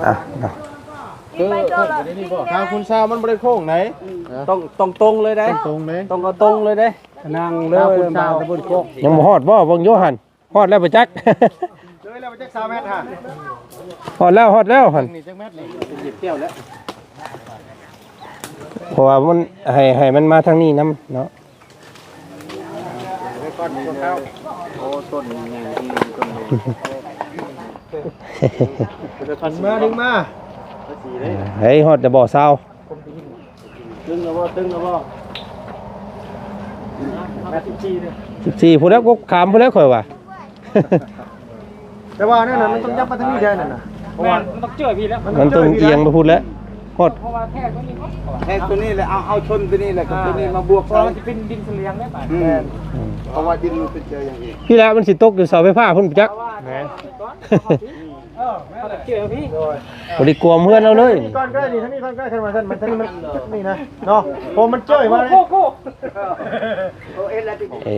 ອ່ະເນາະ ຄືທາງຄຸນຊາວມັນບໍ່ໄດ້ໂຄ້ງໃດ ຕ້ອງ ຕ້ອງຕົງເລີຍໃດ ຕົງເລີຍ ຕ້ອງເອົາຕົງເລີຍໃດ ນັ່ງເລີຍ ທາງຄຸນຊາວຕະບົນກົກ ຍັງບໍ່ຮອດບໍ່ ເບິ່ງຢູ່ຫັ້ນ ຮອດແລ້ວບໍ່ຈັກ ເລີຍແລ້ວບໍ່ຈັກຊາວແມັດຫັ້ນ ຮອດແລ້ວ ຮອດແລ້ວຫັ້ນ ນີ້ຈັກແມັດນີ້ ເພາະວ່າມັນ ໃຫ້ ໃຫ້ມັນມາທາງນີ້ນຳເນາະ ໂອ້ ຕົ້ນໃຫຍ່ ຕົ້ນໃຫຍ່ ດຶງມາ ດຶງມາ ເຮີ້ຍ ຮອດແລ້ວບໍ່ຊາວ ຕຶງແລ້ວບໍ່ ຕຶງແລ້ວບໍ່ ແມັດສິບສີ່ເດີ ສິບສີ່ພຸ້ນແລ້ວ ກໍຂາມພຸ້ນແລ້ວຂ້ອຍວ່າ ແຕ່ວ່ານັ້ນນະ ມັນຕ້ອງຍັບມາທາງນີ້ໄດ້ນັ້ນນະ ເພາະວ່າ ມັນຕ້ອງເຈີຍພີ້ແລ້ວ ມັນຕ້ອງອຽງໄປພຸ້ນແຫຼະ ຮອດ ເພາະວ່າແທກຕົວນີ້ ແທກຕົວນີ້ແຫຼະ ເອົາ ເອົາຊົນຕົວນີ້ແຫຼະ ກັບຕົວນີ້ມາບວກໃສ່ ເພາະວ່າມັນຈະເປັນດິນສະຫຼຽງໄດ້ບາດ ແມ່ນ ອືມ ເພາະວ່າດິນມັນເປັນເຈີຢ່າງອີກ ພີ້ແຫຼະ ມັນຊິຕົກຢູ່ເສົາໄຟຟ້າພຸ້ນຈັກ ແມ່ນ ເອີ ແມ່ນແຫຼະ ເຈີຍພີ້ ບໍ່ໄດ້ກວມເຮືອນເຮົາເລີຍ ນີ້ກ່ອນກໍໄດ້ ນີ້ ທາງນີ້ກ່ອນກໍໄດ້ ຄັນວ່າຊັ້ນ ມັນ ທາງນີ້ມັນ ນີ້ນະ ເນາະ ເພາະມັນເຈີຍມາ ໂອ້ ເອີ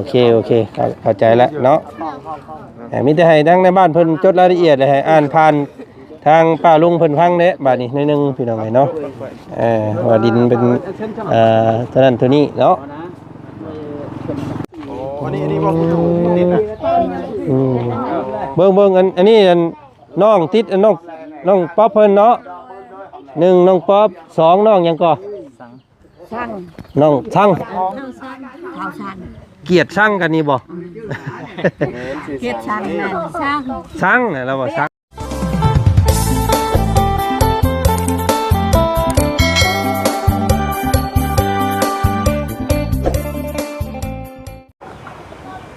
ເຄ ໂອເຄ ເຂົ້າ ເຂົ້າໃຈແລ້ວເນາະ ເອີ ມີແຕ່ໃຫ້ທາງໃນບ້ານເພິ່ນຈົດລາຍລະອຽດ ແລະ ໃຫ້ອ່ານຜ່ານທາງປ້າລຸງເພິ່ນຟັງເດ້ ບາດນີ້ໜ້ອຍໜຶ່ງ ພີ່ນ້ອງເອີຍເນາະ ເອີ ວ່າດິນເປັນ ເອີ ເທົ່ານັ້ນເທົ່ານີ້ເນາະ ໂອ້ ອັນນີ້ ອັນນີ້ບໍ່ ອືມ ເບິ່ງ ເບິ່ງ ອັນ ອັນນີ້ ອັນ ນ້ອງຕິດ ນ້ອງ ນ້ອງປັອບເພິ່ນເນາະ ໜຶ່ງ ນ້ອງປັອບ ສອງ ນ້ອງຫຍັງກໍ? ຊັງ ນ້ອງຊັງ ນ້ອງຊັງ ເຮົາຊັງ ກຽດຊັງກັນນີ້ບໍ່? ອືມ ກຽດຊັງແມ່ນຊັງ ຊັງ ແລ້ວວ່າຊັງ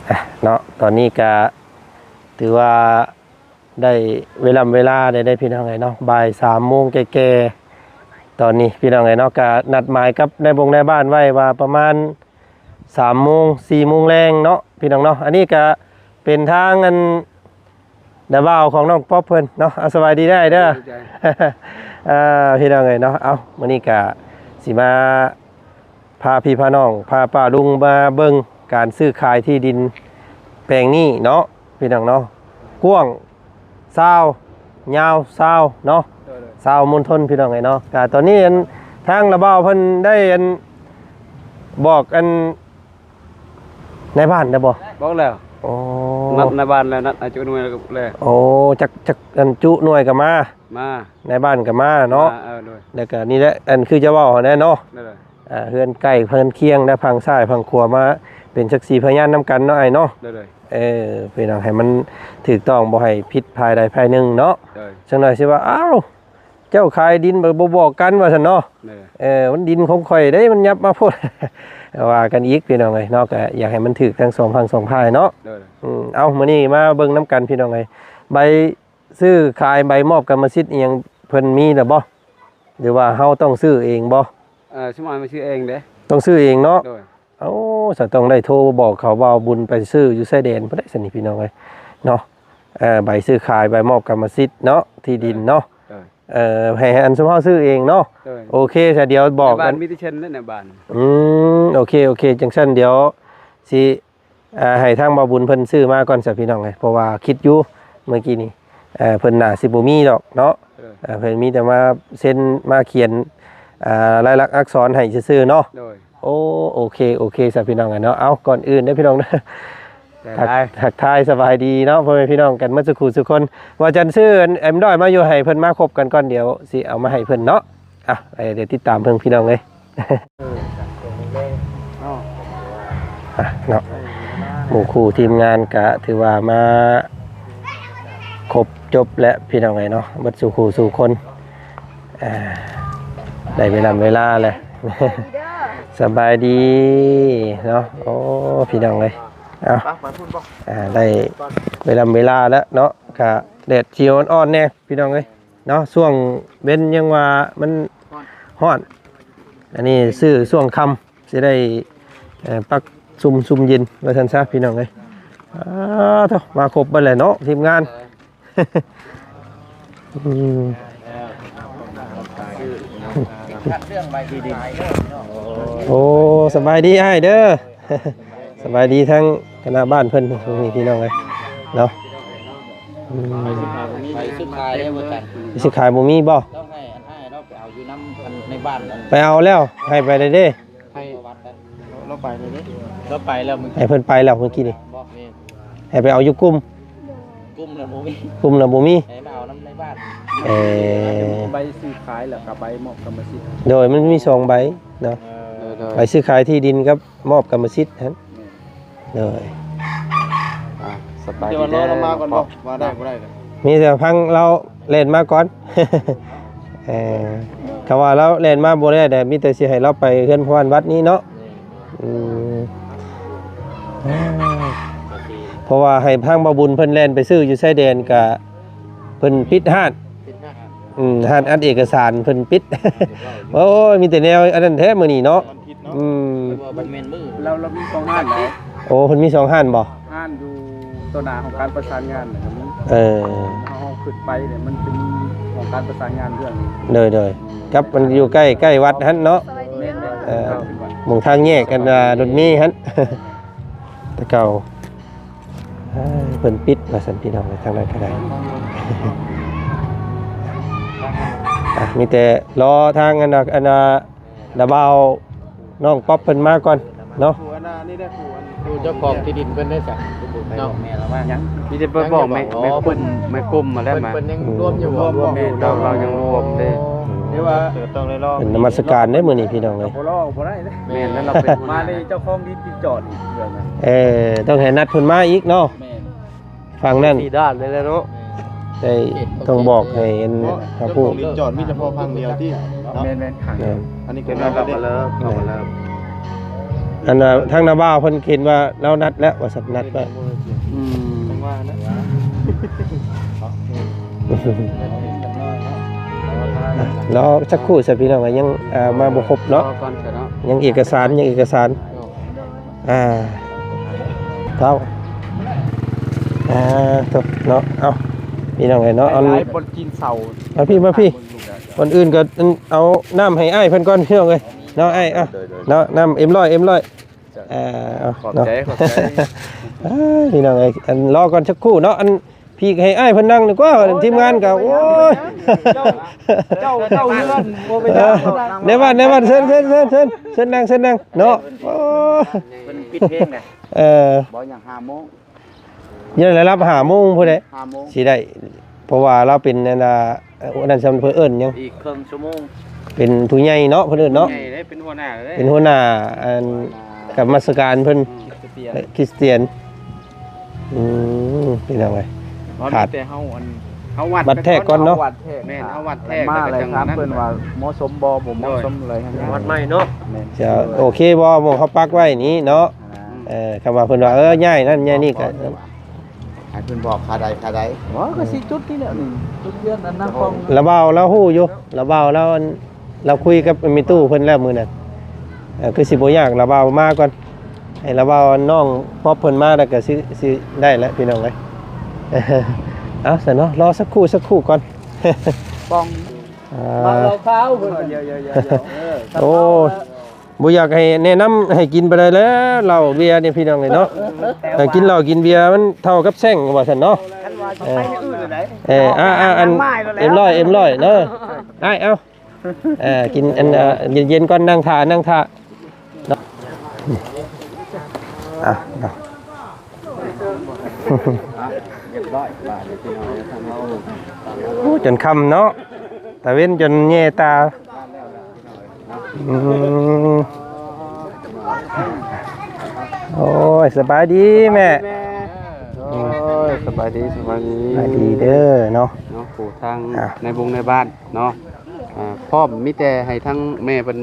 ອ່ະ ເນາະ ຕອນນີ້ກະຖືວ່າ ໄດ້ເວລາ ເວລາໄດ້ ໄດ້ ພີ່ນ້ອງເອີຍເນາະ ບ່າຍສາມໂມງແກ່ໆ ຕອນນີ້ ພີ່ນ້ອງເອີຍເນາະ ກະນັດໝາຍກັບນາຍບົງນາຍບ້ານໄວ້ວ່າປະມານສາມໂມງ ສີ່ໂມງແລງເນາະ ພີ່ນ້ອງເນາະ ອັນນີ້ກະເປັນທາງອັນ ນ້າບ່າວຂອງນ້ອງປັອບເພິ່ນເນາະ ເອົາ ສະບາຍດີເດີ ເດີ ເອີ ພີ່ນ້ອງເອີຍເນາະ ເອົາ ມື້ນີ້ກະຊິມາ ພາພີ່ພານ້ອງ ພາປ້າລຸງມາເບິ່ງການຊື້ຂາຍທີ່ດິນແປງນີ້ເນາະ ພີ່ນ້ອງເນາະ ກວ້າງຊາວ ຍາວຊາວເນາະ ໂດຍໆ ຊາວມົນທົນ ພີ່ນ້ອງເອີຍເນາະ ກະຕອນນີ້ອັນ ທາງລາວບ່າວເພິ່ນໄດ້ອັນ ບອກອັນ ນາຍບ້ານແລ້ວບໍ່? ບອກແລ້ວ ໂອ້ ນັດນາຍບ້ານແລ້ວ ນັດໃຫ້ຈຸໜ່ວຍແລ້ວ ໂອ້ ຈັກ ຈັກອັນ ຈຸໜ່ວຍກໍມາ ມາ ນາຍບ້ານກໍມາເນາະ ມາ ເອີ ໂດຍ ແລ້ວກໍນີ້ແຫຼະ ອັນຄືຈະເວົ້າຫັ້ນແຫຼະເນາະ ໂດຍ ອ່າ ເຮືອນໃກ້ເຮືອນຄຽງ ແລະ ຝັ່ງຊ້າຍຝັ່ງຂວາມາເປັນສັກຂີພະຍານນຳກັນເນາະ ອ້າຍເນາະ ໂດຍ ເອີ ພີ່ນ້ອງ ໃຫ້ມັນຖືກຕ້ອງ ບໍ່ໃຫ້ຜິດຝ່າຍໃດຝ່າຍໜຶ່ງເນາະ ໂດຍ ຈັກໜ້ອຍຊິວ່າ ອ້າວ ເຈົ້າຂາຍດິນ ບໍ່ ບໍ່ບອກກັນວ່າຊັ້ນເນາະ ໂດຍ ເອີ ມັນດິນຂອງຂ້ອຍເດ້ ມັນຫຍັບມາໂພດ ວ່າກັນອີກ ພີ່ນ້ອງເອີຍເນາະ ກໍຢາກໃຫ້ມັນຖືກທັງສອງຝັ່ງສອງຝ່າຍເນາະ ໂດຍ ອືມ ເອົາ ມື້ນີ້ມາເບິ່ງນຳກັນ ພີ່ນ້ອງເອີຍ ໃບ ຊື້ຂາຍໃບມອບກຳມະສິດອີ່ຫຍັງເພິ່ນມີແລ້ວບໍ່? ຫຼືວ່າເຮົາຕ້ອງຊື້ເອງບໍ່? ເອີ ຊຸມອ້າຍມາຊື້ເອງເດ້. ຕ້ອງຊື້ເອງເນາະ? ໂດຍ. ເອົ້າ ສະຕ້ອງໄດ້ໂທບອກເຂົາ ບ່າວບຸນໄປຊື້ຢູ່ຊາຍແດນພຸ້ນແຫຼະ ຊັ້ນນີ້ພີ່ນ້ອງເອີຍເນາະ. ເອີ ໃບຊື້ຂາຍ ໃບມອບກຳມະສິດເນາະ ທີ່ດິນເນາະ. ໂດຍ. ເອີ ໃຫ້ອັນຊຸມເຮົາຊື້ເອງເນາະ. ໂດຍ. ໂອເຄ ສະດຽວບອກ ແມ່ນ ບ້ານ ມີແຕ່ເຊັນແຫຼະ ແມ່ນ ບ້ານ. ອືມ ໂອເຄ ໂອເຄ ຈັ່ງຊັ້ນດຽວຊິ ອ່າ ໃຫ້ທາງບ່າວບຸນເພິ່ນຊື້ມາກ່ອນຊະພີ່ນ້ອງເອີຍ ເພາະວ່າຄິດຢູ່ເມື່ອກີ້ນີ້ ເອີ ເພິ່ນໜ້າຊິບໍ່ມີດອກເນາະ. ເອີ ເອີ ເພິ່ນມີແຕ່ມາເຊັນມາຂຽນ ອ່າ ລາຍລັກອັກສອນໃຫ້ຊື່ໆເນາະ. ໂດຍ. ໂອ້ ໂອເຄ ໂອເຄຊະພີ່ນ້ອງເອີຍເນາະ. ເອົາ ກ່ອນອື່ນເດີພີ່ນ້ອງເດີ ທັກ ທັກທາຍສະບາຍດີເນາະ ພໍ່ແມ່ພີ່ນ້ອງກັນໝົດສູ່ຄູ່ສູ່ຄົນ. ວ່າຈັນຊື້ອັນເອັມດ້ອຍມາຢູ່ ໃຫ້ເພິ່ນມາຄົບກັນກ່ອນ ດຽວຊິເອົາມາໃຫ້ເພິ່ນເນາະ. ອ່ະ ດຽວຕິດຕາມເບິ່ງພີ່ນ້ອງເອີຍ. ອ່ະເນາະ ໝູ່ຄູ່ທີມງານກະຖືວ່າມາຄົບຈົບແລ້ວພີ່ນ້ອງເອີຍເນາະ ເບິດສູ່ຄູ່ສູ່ຄົນ. ອ່າ ໄດ້ເວລາເວລາແລ້ວ ສະບາຍດີເນາະ. ໂອ້ ພີ່ນ້ອງເອີຍ ເອົາ ອ່າ ໄດ້ເວລາເວລາແລ້ວເນາະ ກະແດດຊິອ່ອນໆແດ່ພີ່ນ້ອງເອີຍ. ເນາະ ຊ່ວງເວັນຍັງວ່າມັນຮ້ອນ ອັນນີ້ຊື້ຊ່ວງຄ່ຳຊິໄດ້ ເອີ ປັກຊຸ່ມຊຸ່ມເຢັນວ່າຊັ້ນຊະພີ່ນ້ອງເອີຍ. ອ່າ ໂທ້ ມາຄົບເບິດແລ້ວເນາະ ທີມງານ. ອືມ ໂອ້ ສະບາຍດີອ້າຍເດີ ສະບາຍດີທັງຄະນະບ້ານເພິ່ນ ພີ່ນ້ອງເອີຍເນາະ. ອືມ ໃບຊື້ຂາຍບໍ່ມີ ໃບຊື້ຂາຍເດ້ບໍ່ຈັນ ຊື້ຂາຍບໍ່ມີບໍ່? ຕ້ອງໃຫ້ອັນອ້າຍລາວໄປເອົາຢູ່ນຳອັນໃນບ້ານນັ້ນ ໄປເອົາແລ້ວ ໃຫ້ໄປເລີຍເດ້ ໃຫ້ ເຮົາໄປເລີຍເດ້ ເຮົາໄປແລ້ວມື້ ໃຫ້ເພິ່ນໄປແລ້ວມື້ກີ້ນີ້ ບອກນີ້ ໃຫ້ໄປເອົາຢູ່ກຸ່ມ ກຸ່ມລະບໍ່ມີ ກຸ່ມລະບໍ່ມີ ໃຫ້ມາເອົານຳໃນບ້ານ ເອີ ໃບຊື້ຂາຍແລ້ວກໍໃບມອບກຳມະສິດ ໂດຍ ມັນມີສອງໃບເນາະ ເອີ ໂດຍ ໃບຊື້ຂາຍທີ່ດິນກັບມອບກຳມະສິດຫັ້ນ ແມ່ນ ໂດຍ ອ່າ ສະບາຍດີເດີ ເດີ ລາວມາກ່ອນບໍ່ ວ່າໄດ້ບໍ່ໄດ້ ມີແຕ່ຟັງລາວແລ່ນມາກ່ອນ ເອີ ຄຳວ່າລາວແລ່ນມາບໍ່ໄດ້ ແຕ່ມີແຕ່ຊິໃຫ້ລາວໄປເຮືອນພະວັດນີ້ເນາະ ອືມ ເພາະວ່າໃຫ້ທາງບ່າວບຸນເພິ່ນແລ່ນໄປຊື້ຢູ່ຊາຍແດນ ກະເພິ່ນປິດຮ້ານ ປິດຮ້ານ ອືມ ຮ້ານອັດເອກະສານເພິ່ນປິດ ໂອ້ຍ ມີແຕ່ແນວອັນນັ້ນແທ້ມື້ນີ້ເນາະ ວັນທິດເນາະ ອືມ ເພິ່ນວ່າບໍ່ແມ່ນມື້ ລາວ ລາວມີສອງຮ້ານເນາະ ໂອ້ ເພິ່ນມີສອງຮ້ານບໍ່? ຮ້ານຢູ່ຕໍ່ໜ້າຫ້ອງການປະສານງານ ເອີ ເຮົາຂຶ້ນໄປນີ້ມັນເປັນຫ້ອງການປະສານງານເລື່ອງ ໂດຍໆ ກັບມັນຢູ່ໃກ້ ໃກ້ວັດຫັ້ນເນາະ ແມ່ນໆ ເອີ ໝ່ອງທາງແຍກກັນ ອ່າ ລົດເມຫັ້ນ ແຕ່ເກົ່າ ເອີ ເພິ່ນປິດວ່າຊັ້ນ ພີ່ນ້ອງເອີຍ ທາງນັ້ນກໍໄດ້ ອ່ະ ມີແຕ່ລໍທາງອັນນ່າ ອັນນ່າ ລະບ່າວນ້ອງປັອບເພິ່ນມາກ່ອນເນາະ ຜູ້ອັນນ່ານີ້ໄດ້ ຜູ້ອັນ ຜູ້ເຈົ້າຂອງທີ່ດິນເພິ່ນໄດ້ສະ ເນາະ ມີແຕ່ໄປບອກແມ່ ແມ່ກົມ ແມ່ກົມມາແລ້ວ ເພິ່ນ ມາ ເພິ່ນຍັງລວມຢູ່ບໍ່? ລວມ ລວມຢູ່ ລາວຍັງລວມເດ້ ແຕ່ວ່າຕ້ອງໄດ້ລໍ ເປັນນະມັດສະການເດ້ມື້ນີ້ ພີ່ນ້ອງເອີຍ ບໍ່ລໍບໍ່ໄດ້ເດ້ ແມ່ນ ແມ່ນ ລາວເປັນ ມາເລີຍ ເຈົ້າຂອງດິນຕິດຈອດອີກເທື່ອນະ ເອີ ຕ້ອງໃຫ້ນັດເພິ່ນມາອີກເນາະ ແມ່ນ ຝັ່ງນັ້ນ ສີ່ດ້ານເລີຍແຫຼະເນາະ ໄດ້ຕ້ອງບອກໃຫ້ເຫັນ ເຈົ້າຂອງດິນຈອດມີສະເພາະຝັ່ງດຽວຕິເນາະ ແມ່ນໆ ອັນນີ້ກໍເປັນລະບຽບ ອັນນ່າ ທາງນາບ່າວເພິ່ນເຫັນວ່າລາວນັດແລ້ວວ່າຊັ້ນ ນັດໄວ້ ອືມ ລໍຈັກຄູ່ຊະ ພີ່ນ້ອງ ຍັງ ອ່າ ມາບໍ່ຄົບເນາະ ລໍກ່ອນຊະເນາະ ຍັງເອກະສານ ຍັງເອກະສານ ອ່າ ເຈົ້າ ອ່າ ເນາະ ເອົ້າ ພີ່ນ້ອງເອີຍເນາະ ອັນ ຫຼາຍໆ ບ່ອນກິນເຂົ້າ ມາພີ່ ມາພີ່ ບ່ອນອື່ນກໍ ອັນ ເອົານ້ຳໃຫ້ອ້າຍເພິ່ນກ່ອນ ພີ່ນ້ອງເອີຍເນາະ ອ້າຍ ເອົາ ໂດຍໆ ເນາະ ນ້ຳເອັມຮ້ອຍ ເອັມຮ້ອຍ ອ່າ ເອົາ ຂອບໃຈ ເນາະ ຂອບໃຈ ເອີຍ ພີ່ນ້ອງເອີຍ ອັນ ລໍກ່ອນຈັກຄູ່ເນາະ ອັນ ພີກໃຫ້ອ້າຍເພິ່ນນັ່ງດີກວ່າ ທີມງານກໍ ໂອ້ຍ ເຈົ້າ ເຈົ້າ ເຈົ້າເຮືອນ ບໍ່ເປັນຫຍັງ ເອີ ໃນບ້ານ ໃນບ້ານ ເຊີນ ເຊີນ ເຊີນ ເຊີນ ເຊີນນັ່ງ ເຊີນນັ່ງເນາະ ໂອ້ຍ ເພິ່ນປິດເພງນະ ເອີ ບໍ່ຫຍັງ ຫ້າໂມງ ຍັງໄດ້ຮັບ ຫ້າໂມງພຸ້ນແຫຼະ ຫ້າໂມງ ຊິໄດ້ ເພາະວ່າລາວເປັນ ອັນນ່າ ອັນນັ້ນ ເພິ່ນເອີ້ນຫຍັງ ອີກເຄິ່ງຊົ່ວໂມງ ເປັນຜູ້ໃຫຍ່ເນາະ ເພິ່ນເອີ້ນເນາະ ຜູ້ໃຫຍ່ເດ້ ເປັນຫົວໜ້າເດ້ ເປັນຫົວໜ້າ ອັນ ກຳມະສະການເພິ່ນ ອືມ ຄຣິສຕຽນ ອືມ ພີ່ນ້ອງເອີຍ ຂາດ ມີແຕ່ເຮົາ ອັນ ເຮົາວັດ ວັດແທກກ່ອນເນາະ ເຮົາວັດແທກ ແມ່ນ ເຮົາວັດແທກ ມາແລ້ວ ແລ້ວກໍຈັ່ງ ຖາມເພິ່ນວ່າເໝາະສົມບໍ່ ບໍ່ເໝາະສົມ ໂດຍ ເລີຍ ວັດໃໝ່ເນາະ ແມ່ນ ຈະໂອເຄບໍ່ ໝ່ອງເຮົາປັກໄວ້ນີ້ເນາະ ອ່າ ເອີ ຄຳວ່າເພິ່ນວ່າ ເອີ ຍ້າຍນັ້ນຍ້າຍນີ້ກໍ ໃຫ້ເພິ່ນບອກຄ່າໃດຄ່າໃດ ບໍ່ ກໍຊິຈຸດນີ້ແຫຼະ ນີ້ ຈຸດເຮືອນອັນນາຄອງ ລະບ່າວລາວຮູ້ຢູ່ ລະບ່າວລາວ ອັນ ລາວຄຸຍກັບແມ່ຕູ້ເພິ່ນແລ້ວມື້ນັ້ນ ເອີ ຄືຊິບໍ່ຍາກ ລະບ່າວມາກ່ອນ ໃຫ້ລະບ່າວນ້ອງປັອບເພິ່ນມາ ແລ້ວກໍຊິ ຊິໄດ້ແຫຼະ ພີ່ນ້ອງເອີຍ ເອົາຊັ້ນເນາະ ລໍສັກຄູ່ ສັກຄູ່ກ່ອນ ປ່ອງ ອ່າ ເຫຼົ້າເຫຼົ້າຂາວເພິ່ນ ໂອ້ຍ ບໍ່ຢາກໃຫ້ແນະນຳໃຫ້ກິນປານໃດແຫຼະ ເຫຼົ້າເບຍນີ້ພີ່ນ້ອງເອີຍເນາະ ເອີ ກິນເຫຼົ້າກິນເບຍມັນເທົ່າກັບແຊງວ່າຊັ້ນເນາະ ເອີ ອ່າໆ ອັນ ເອັມຮ້ອຍ ເອັມຮ້ອຍເນາະ ອ້າຍ ເອົາ ເອີ ກິນອັນ ເອີ ເຢັນໆ ກ່ອນ ນັ່ງຖ້າ ນັ່ງຖ້າເນາະ ອ່ະ ເນາະ ຮຽບຮ້ອຍ ບາດນີ້ພີ່ນ້ອງເອີຍ ໂອ້ ຈົນຄ່ຳເນາະ ຕາເວັນຈົນແຍ່ຕາ ອືມ ໂອ້ຍ ສະບາຍດີແມ່ ໂອ້ຍ ສະບາຍດີ ສະບາຍດີ ສະບາຍດີເດີເນາະ ເນາະ ຜູ້ທາງ ອ່ະ ໃນວົງໃນບ້ານເນາະ ອ່າ ພ້ອມ ມີແຕ່ໃຫ້ທາງແມ່ເພິ່ນ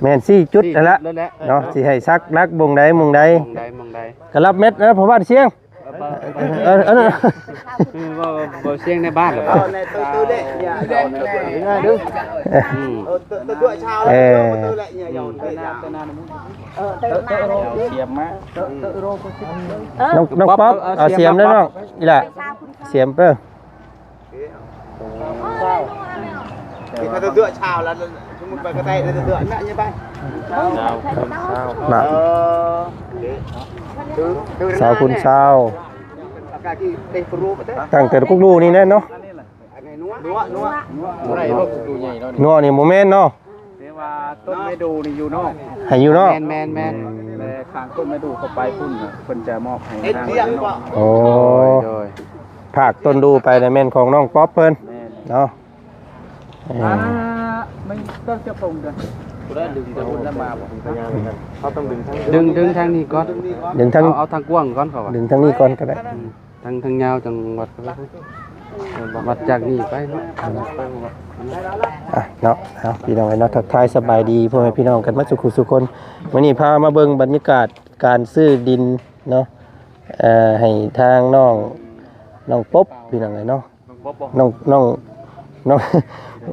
ແມ່ນ ຊີ້ຈຸດຫັ້ນລະ ຊີ້ຈຸດເລີຍແຫຼະ ເນາະ ຊິໃຫ້ສັກຫຼັກບ່ອນໃດ ບ່ອນໃດ ບ່ອນໃດ ກໍຮັບແມັດນະ ພໍ່ບ້ານຊຽງ ເອີ ເອີ ເອີ ເອີ ບໍ່ ບໍ່ຊຽງໃນບ້ານລະ ເອົາແນ່ ເອີ ເອີ ສຽມມາ ນ້ອງ ນ້ອງປັອບ ເອົາສຽມເດີນ້ອງ ອີ່ຫຼ້າ ສຽມເປີ ທີ່ເຂົາເດືອະຊາວລະ ສົມມຸດໄປກະໄຕເດືອະນະ ເອີ ຊາວ ຊາວ ຊາວ ຊາວ ຊາວ ກະທີ່ເປັນກະດູກແທ້ ຕັ້ງແຕ່ກຸກລູກນີ້ແຫຼະເນາະ. ອັນນີ້ລະ ອັນນີ້ນົວ ນົວ ນົວ ບໍ່ໄດ້ ພວກໂຕໃຫຍ່ເນາະ ນົວນີ້ບໍ່ແມ່ນເນາະ. ແຕ່ວ່າຕົ້ນໄມ້ດູ່ນີ້ຢູ່ນອກ ໃຫ້ຢູ່ນອກ ແມ່ນໆໆ ແຕ່ຂ້າງຕົ້ນໄມ້ດູ່ເຂົ້າໄປພຸ້ນນະ ເພິ່ນຈະມອບໃຫ້ທາງນ້ອງ. ໂອ້ ໂດຍ ພາກຕົ້ນດູ່ໄປນະແມ່ນຂອງນ້ອງປັອບເພິ່ນ ແມ່ນ ເນາະ. ເອີ ອ່າ ມັນຕ້ອງຈະປົງເດີ ຜູ້ໃດດຶງແຕ່ພຸ້ນນະມາບໍ່ ເຮົາຕ້ອງດຶງທາງ ດຶງ ດຶງທາງນີ້ກ່ອນ ດຶງທາງ ເອົາ ເອົາທາງກວ້າງກ່ອນ ເຂົາວ່າ ດຶງທາງນີ້ກ່ອນກໍໄດ້. ອືມ ທາງ ທາງຍາວຈັ່ງວັດ ວັດຈາກນີ້ໄປເນາະ. ອ່ະເນາະ ເອົາ ພີ່ນ້ອງເອີຍເນາະ ທັກທາຍສະບາຍດີພໍ່ແມ່ພີ່ນ້ອງກັນໝົດສູ່ຜູ້ສູ່ຄົນ. ມື້ນີ້ພາມາເບິ່ງບັນຍາກາດການຊື້ດິນເນາະ ເອີ ໃຫ້ທາງນ້ອງ ນ້ອງປົບ ພີ່ນ້ອງເອີຍເນາະ. ນ້ອງ ນ້ອງ ນ້ອງ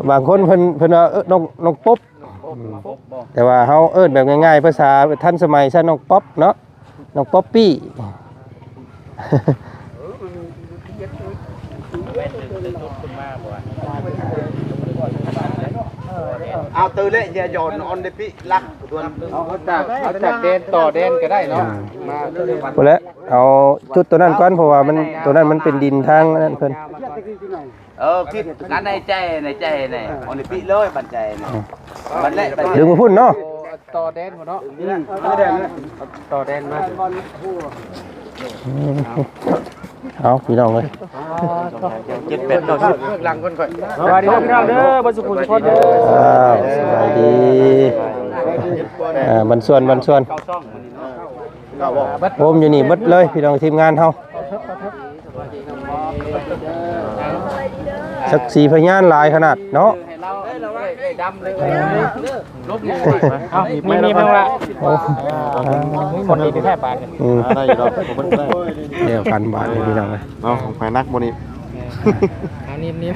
ບາງຄົນເພິ່ນ ເພິ່ນວ່າ ເອີ ນ້ອງ ນ້ອງປົບ ອືມ ແຕ່ວ່າເຮົາເອີ້ນແບບງ່າຍໆ ພາສາທັນສະໄໝຊະ ນ້ອງປັອບເນາະ ນ້ອງປັອບປີ້. ເອົາ ຕື່ນແລ້ວ ຢ່າຫຍ້ອນອອນເດປິລັກ ເອົາ ເອົາຈາກ ເອົາຈາກແດນຕໍ່ແດນກໍໄດ້ເນາະ ອືມ ມາ ພຸ້ນແຫຼະ ເອົາຈຸດໂຕນັ້ນກ່ອນ ເພາະວ່າມັນ ໂຕນັ້ນມັນເປັນດິນທາງນັ້ນເພິ່ນ. ເອີ ຜິດ ອັນໃນໃຈ ໃນໃຈ ໃນ ອອນນີ້ປິເລີຍ ບັນໃຈນີ້ ບັນແລະ ບັນ ດຶງໄປພຸ້ນເນາະ ຕໍ່ແດນພຸ້ນເນາະ ອືມ ຕໍ່ແດນມາ ອືມ ເອົາ ພີ່ນ້ອງເອີຍ ເຈັດ ແປດ ເກົ້າ ສິບ ເບື້ອງຫຼັງເພິ່ນຂ້ອຍ. ສະບາຍດີເດີພີ່ນ້ອງເດີ ເບິດສູ່ຜູ້ສູ່ຄົນເດີ ອ້າວ ສະບາຍດີ ເອີ ບັນຊວນ ບັນຊວນ ໂຮມຢູ່ນີ້ເບິດເລີຍ ພີ່ນ້ອງທີມງານເຮົາ. ສັກຂີພະຍານຫຼາຍຂະໜາດເນາະ. ເອົາ ມີ ມີເພິ່ນລະ ໂອ້ ຄົນດີແທ້ບາດນີ້ ອືມ ໄດ້ຢູ່ດອກ ດຽວກັນບາດນີ້ ພີ່ນ້ອງເອີຍ. ເອົາ ໄປໜັກບໍ່ນີ້ ເອົາ ນີ້ ນີ້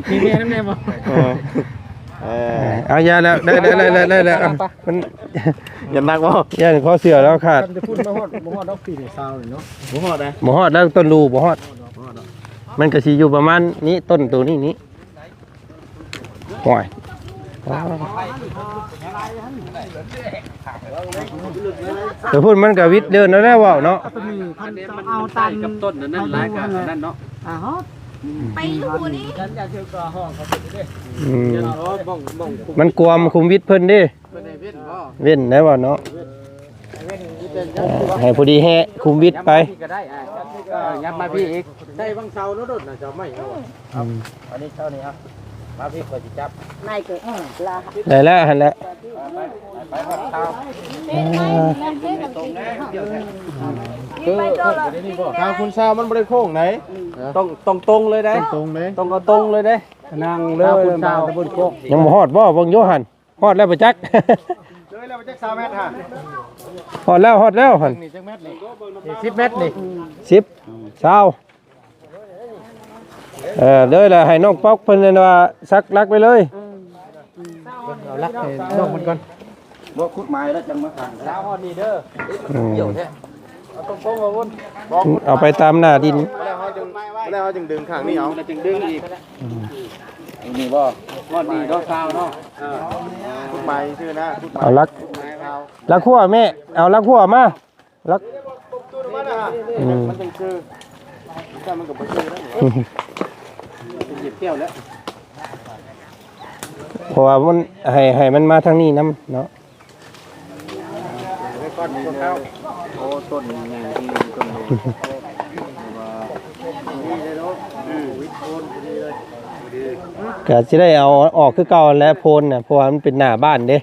ມີແມ່ນຳແດ່ບໍ່? ເອີ ເອີ ເອົາ ຢ່າແລ້ວ ໄດ້ ໄດ້ ໄດ້ ໄດ້ແລ້ວ ເອົາ ມັນ ຢ້ານໜັກບໍ່? ຢ້ານຄໍເສື້ອລາວຂາດ. ຄັນແຕ່ພຸ້ນມາຮອດ ບໍ່ຮອດດອກ ປີນີ້ຊາວນີ້ເນາະ ບໍ່ຮອດເດ້ ບໍ່ຮອດແລ້ວ ຕົ້ນລູບໍ່ຮອດ ມັນກໍຊິຢູ່ປະມານນີ້ ຕົ້ນໂຕນີ້ນີ້ ໂອ້ຍ ແຕ່ພຸ້ນມັນກໍວິດເດີນແລ້ວ ເວົ້າເນາະ ເອົາຕັນກັບຕົ້ນນັ້ນຫຼາຍກະນັ້ນເນາະ ໄປຢູ່ພຸ້ນນີ້ ອືມ ມັນກວມຄຸມວິດເພິ່ນເດ້. ເພິ່ນໃຫ້ເວັ້ນບໍ່? ເວັ້ນໄດ້ບໍ່ເນາະ? ເວັ້ນ ເອີ ໃຫ້ພໍດີແຮະຄຸມວິດໄປ ຍັບມາພີ້ກໍໄດ້ ອ່າ ເອີ ຍັບມາພີ້ອີກ ໃສ່ວັງເສົາໂດດໆນະ ເສົາໄມ້ເຮົາ ອືມ ອັນນີ້ເສົານີ້ ເອົາ ມາພີ້ຂ້ອຍຊິຈັບ ໄດ້ແລ້ວຫັ້ນແຫຼະ ເອີ ທາງຄຸນຊາວມັນບໍ່ໄດ້ໂຄ້ງໃດ ຕ້ອງ ຕ້ອງຕົງເລີຍໃດ ຕ້ອງຕົງເລີຍ ຕ້ອງເອົາຕົງເລີຍໃດ ນັ່ງເລີຍ ຍັງບໍ່ຮອດບໍ່? ເບິ່ງຢູ່ຫັ້ນ ຮອດແລ້ວບໍ່ຈັກ ເລີຍແລ້ວບໍ່ຈັກຊາວແມັດຫາ ຮອດແລ້ວ ຮອດແລ້ວຫັ້ນ ນີ້ຈັກແມັດນີ້ ສິບແມັດນີ້ ສິບ ຊາວ ເອີ ເລີຍແລ້ວ ໃຫ້ນ້ອງປັອບເພິ່ນນັ້ນວ່າສັກຫຼັກໄປເລີຍ ເອົາຫຼັກໃຫ້ນ້ອງເພິ່ນກ່ອນ ບໍ່ຂຸດໝາຍແລ້ວຈັ່ງມາສ້າງ ຊາວຮອດນີ້ເດີ ອືມ ດຽວແທ້ ເອົາຕົງໆວ່າວຸ້ນ ເອົາໄປຕາມໜ້າດິນ ແລ້ວເຮົາຈຶ່ງ ແລ້ວເຮົາຈຶ່ງດຶງຂ້າງນີ້ເອົາ ແລ້ວຈຶ່ງດຶງອີກ ອືມ ນີ້ບໍ່ ຮອດນີ້ເນາະ ຊາວເນາະ ເອີ ຂຸດໝາຍຊື່ນະ ຂຸດໝາຍ ເອົາຫຼັກ ຫຼັກຫົວແມ່ ເອົາຫຼັກຫົວມາ ຫຼັກ ອືມ ມັນຈັ່ງຊື່ ມັນກໍບໍ່ຊື່ແລ້ວ ເປັນຫຍິບແກ້ວແລ້ວ ເພາະວ່າມັນ ໃຫ້ ໃຫ້ມັນມາທາງນີ້ນຳເນາະ ໂອ້ ຕົ້ນໃຫຍ່ທີ່ຕົ້ນນີ້ ກະຊິໄດ້ເອົາອອກຄືເກົ່າຫັ້ນແຫຼະ ໂພນນະ ເພາະວ່າມັນເປັນໜ້າບ້ານເດ້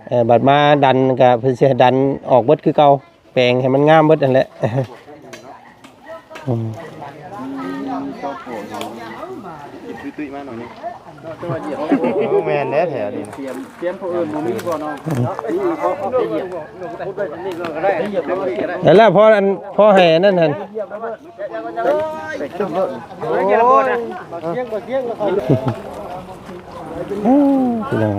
ເອີ ບັດມາດັນກະເພິ່ນຊິໃຫ້ດັນອອກເບິດຄືເກົ່າ ແປງໃຫ້ມັນງາມເບິດຫັ້ນແຫຼະ ອືມ ໂອ້ ແມ່ນແທ້ແຖວນີ້ນະ ຕຽມ ຕຽມຜູ້ອື່ນບໍ່ມີບໍ່ເນາະ ແລ້ວພໍອັນ ພໍໃຫ້ອັນນັ້ນຫັ້ນ ໂອ້ຍ ພີ່ນ້ອງ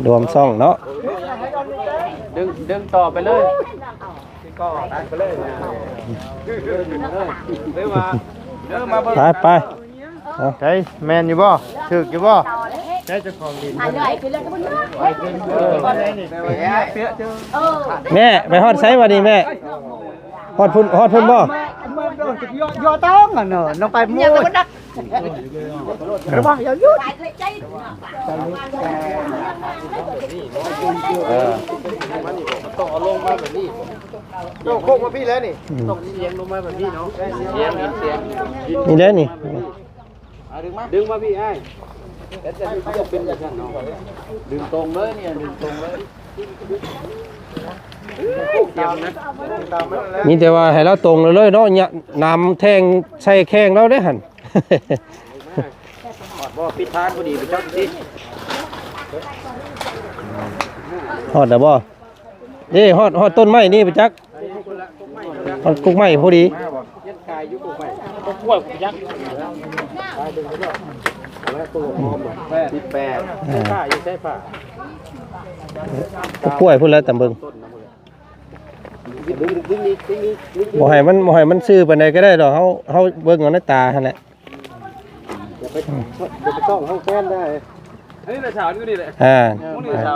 ລວມຊ່ອງເນາະ ດຶງ ດຶງຕໍ່ໄປເລີຍ ໄປ ໄປ ເອົາ ໃສ ແມ່ນຢູ່ບໍ່? ຖືກຢູ່ບໍ່? ແມ່ ໄປຮອດໃສບັດນີ້ແມ່? ຮອດພຸ້ນ ຮອດພຸ້ນບໍ່? ໂຍກໂຄກມາພີ້ແລ້ວນີ້ ອືມ ຕ້ອງສຽງລົງມາແບບນີ້ເນາະ ສຽງ ສຽງ ນີ້ແຫຼະນີ້ ດຶງມາ ດຶງມາພີ້ອ້າຍ ເປັນຈັ່ງຊັ້ນເນາະ ດຶງຕົງເລີຍນີ້ ດຶງຕົງເລີຍ ມີແຕ່ວ່າໃຫ້ລາວຕົງເລີຍເນາະ ຍະ ນ້ຳແທງໃສ່ແຂ້ງລາວເດ້ຫັ້ນ ຮອດບໍ່? ປິດທາງພໍດີໄປຈັບຕິ ຮອດແລ້ວບໍ່? ເດ້ ຮອດ ຮອດຕົ້ນໄມ້ນີ້ໄປຈັກ ຮອດກົກໄມ້ພໍດີ ກົກກ້ວຍພຸ້ນແຫຼະ ຕາມເບິ່ງ ບໍ່ໃຫ້ມັນ ບໍ່ໃຫ້ມັນຊື່ປານໃດກໍໄດ້ດອກ ເຮົາ ເຮົາເບິ່ງເອົາໃນຕາຫັ້ນແຫຼະ ຢ່າໄປ ຢ່າໄປຕ້ອງຫ້ອງແຟນໄດ້ ອັນນີ້ແຫຼະສາວຢູ່ນີ້ແຫຼະ ອ່າ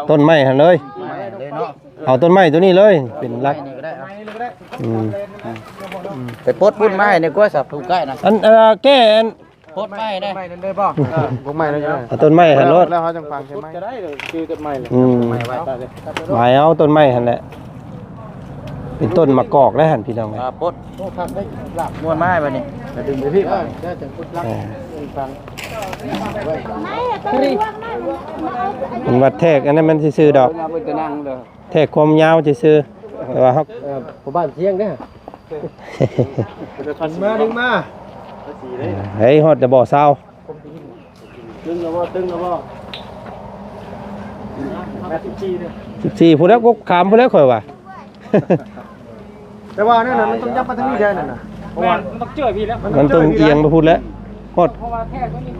ຕົ້ນໄມ້ຫັ້ນເລີຍ ເອົາຕົ້ນໄມ້ຕົວນີ້ເລີຍ ເປັນຫຼັກ ອືມ ໄປປົດພຸ້ນມາໃຫ້ແດ່ກວ່າ ສັບຜູ້ໃກ້ນະ ອັນ ເອີ ແກ້ອັນ ປົດໄມ້ແດ່ ໄມ້ນັ້ນເດີບໍ່? ເອີ ພວກໄມ້ນັ້ນເດີ ເອົາຕົ້ນໄມ້ຫັ້ນໂລດ ແລ້ວເຮົາຈັ່ງຝັງໃສ່ໄມ້ ກໍໄດ້ເລີຍ ຄືຕົ້ນໄມ້ແຫຼະ ອືມ ໄມ້ໄວ້ ໄມ້ເອົາຕົ້ນໄມ້ຫັ້ນແຫຼະ ເປັນຕົ້ນໝາກກອກໄດ້ຫັ້ນ ພີ່ນ້ອງເອີຍ ອ່າ ປົດ ໂອ້ ຄັກເດ້ ລາບ ມ່ວນມາບັດນີ້ ກະດຶງໄປພີ້ ເອີ ຈັ່ງປຸດຫຼັກ ເອີ ຟັງ ມັນວ່າແທກອັນນັ້ນມັນຊື່ໆດອກ ເອົາໄປແຕ່ນັ່ງເດີ ແທກຄວາມຍາວຊື່ໆ ແຕ່ວ່າເຮົາ ເອີ ພໍ່ບ້ານສຽງເດ້ ດຶງມາ ດຶງມາ ເຮີ້ຍ ຮອດແລ້ວບໍ່ຊາວ? ຕຶງແລ້ວບໍ່? ຕຶງແລ້ວບໍ່? ສິບສີ່ ພຸ້ນແລ້ວ ກົກຂາມພຸ້ນແລ້ວຂ້ອຍວ່າ ແຕ່ວ່ານັ້ນນະ ມັນຕ້ອງຍັບມາທາງນີ້ແດ່ນັ້ນນະ ເພາະວ່າມັນຕ້ອງເຈີ້ຍພີ້ແລ້ວ ມັນຕ້ອງອຽງໄປພຸ້ນແລ້ວ ຮອດ ເພາະວ່າແທກຕົວນີ້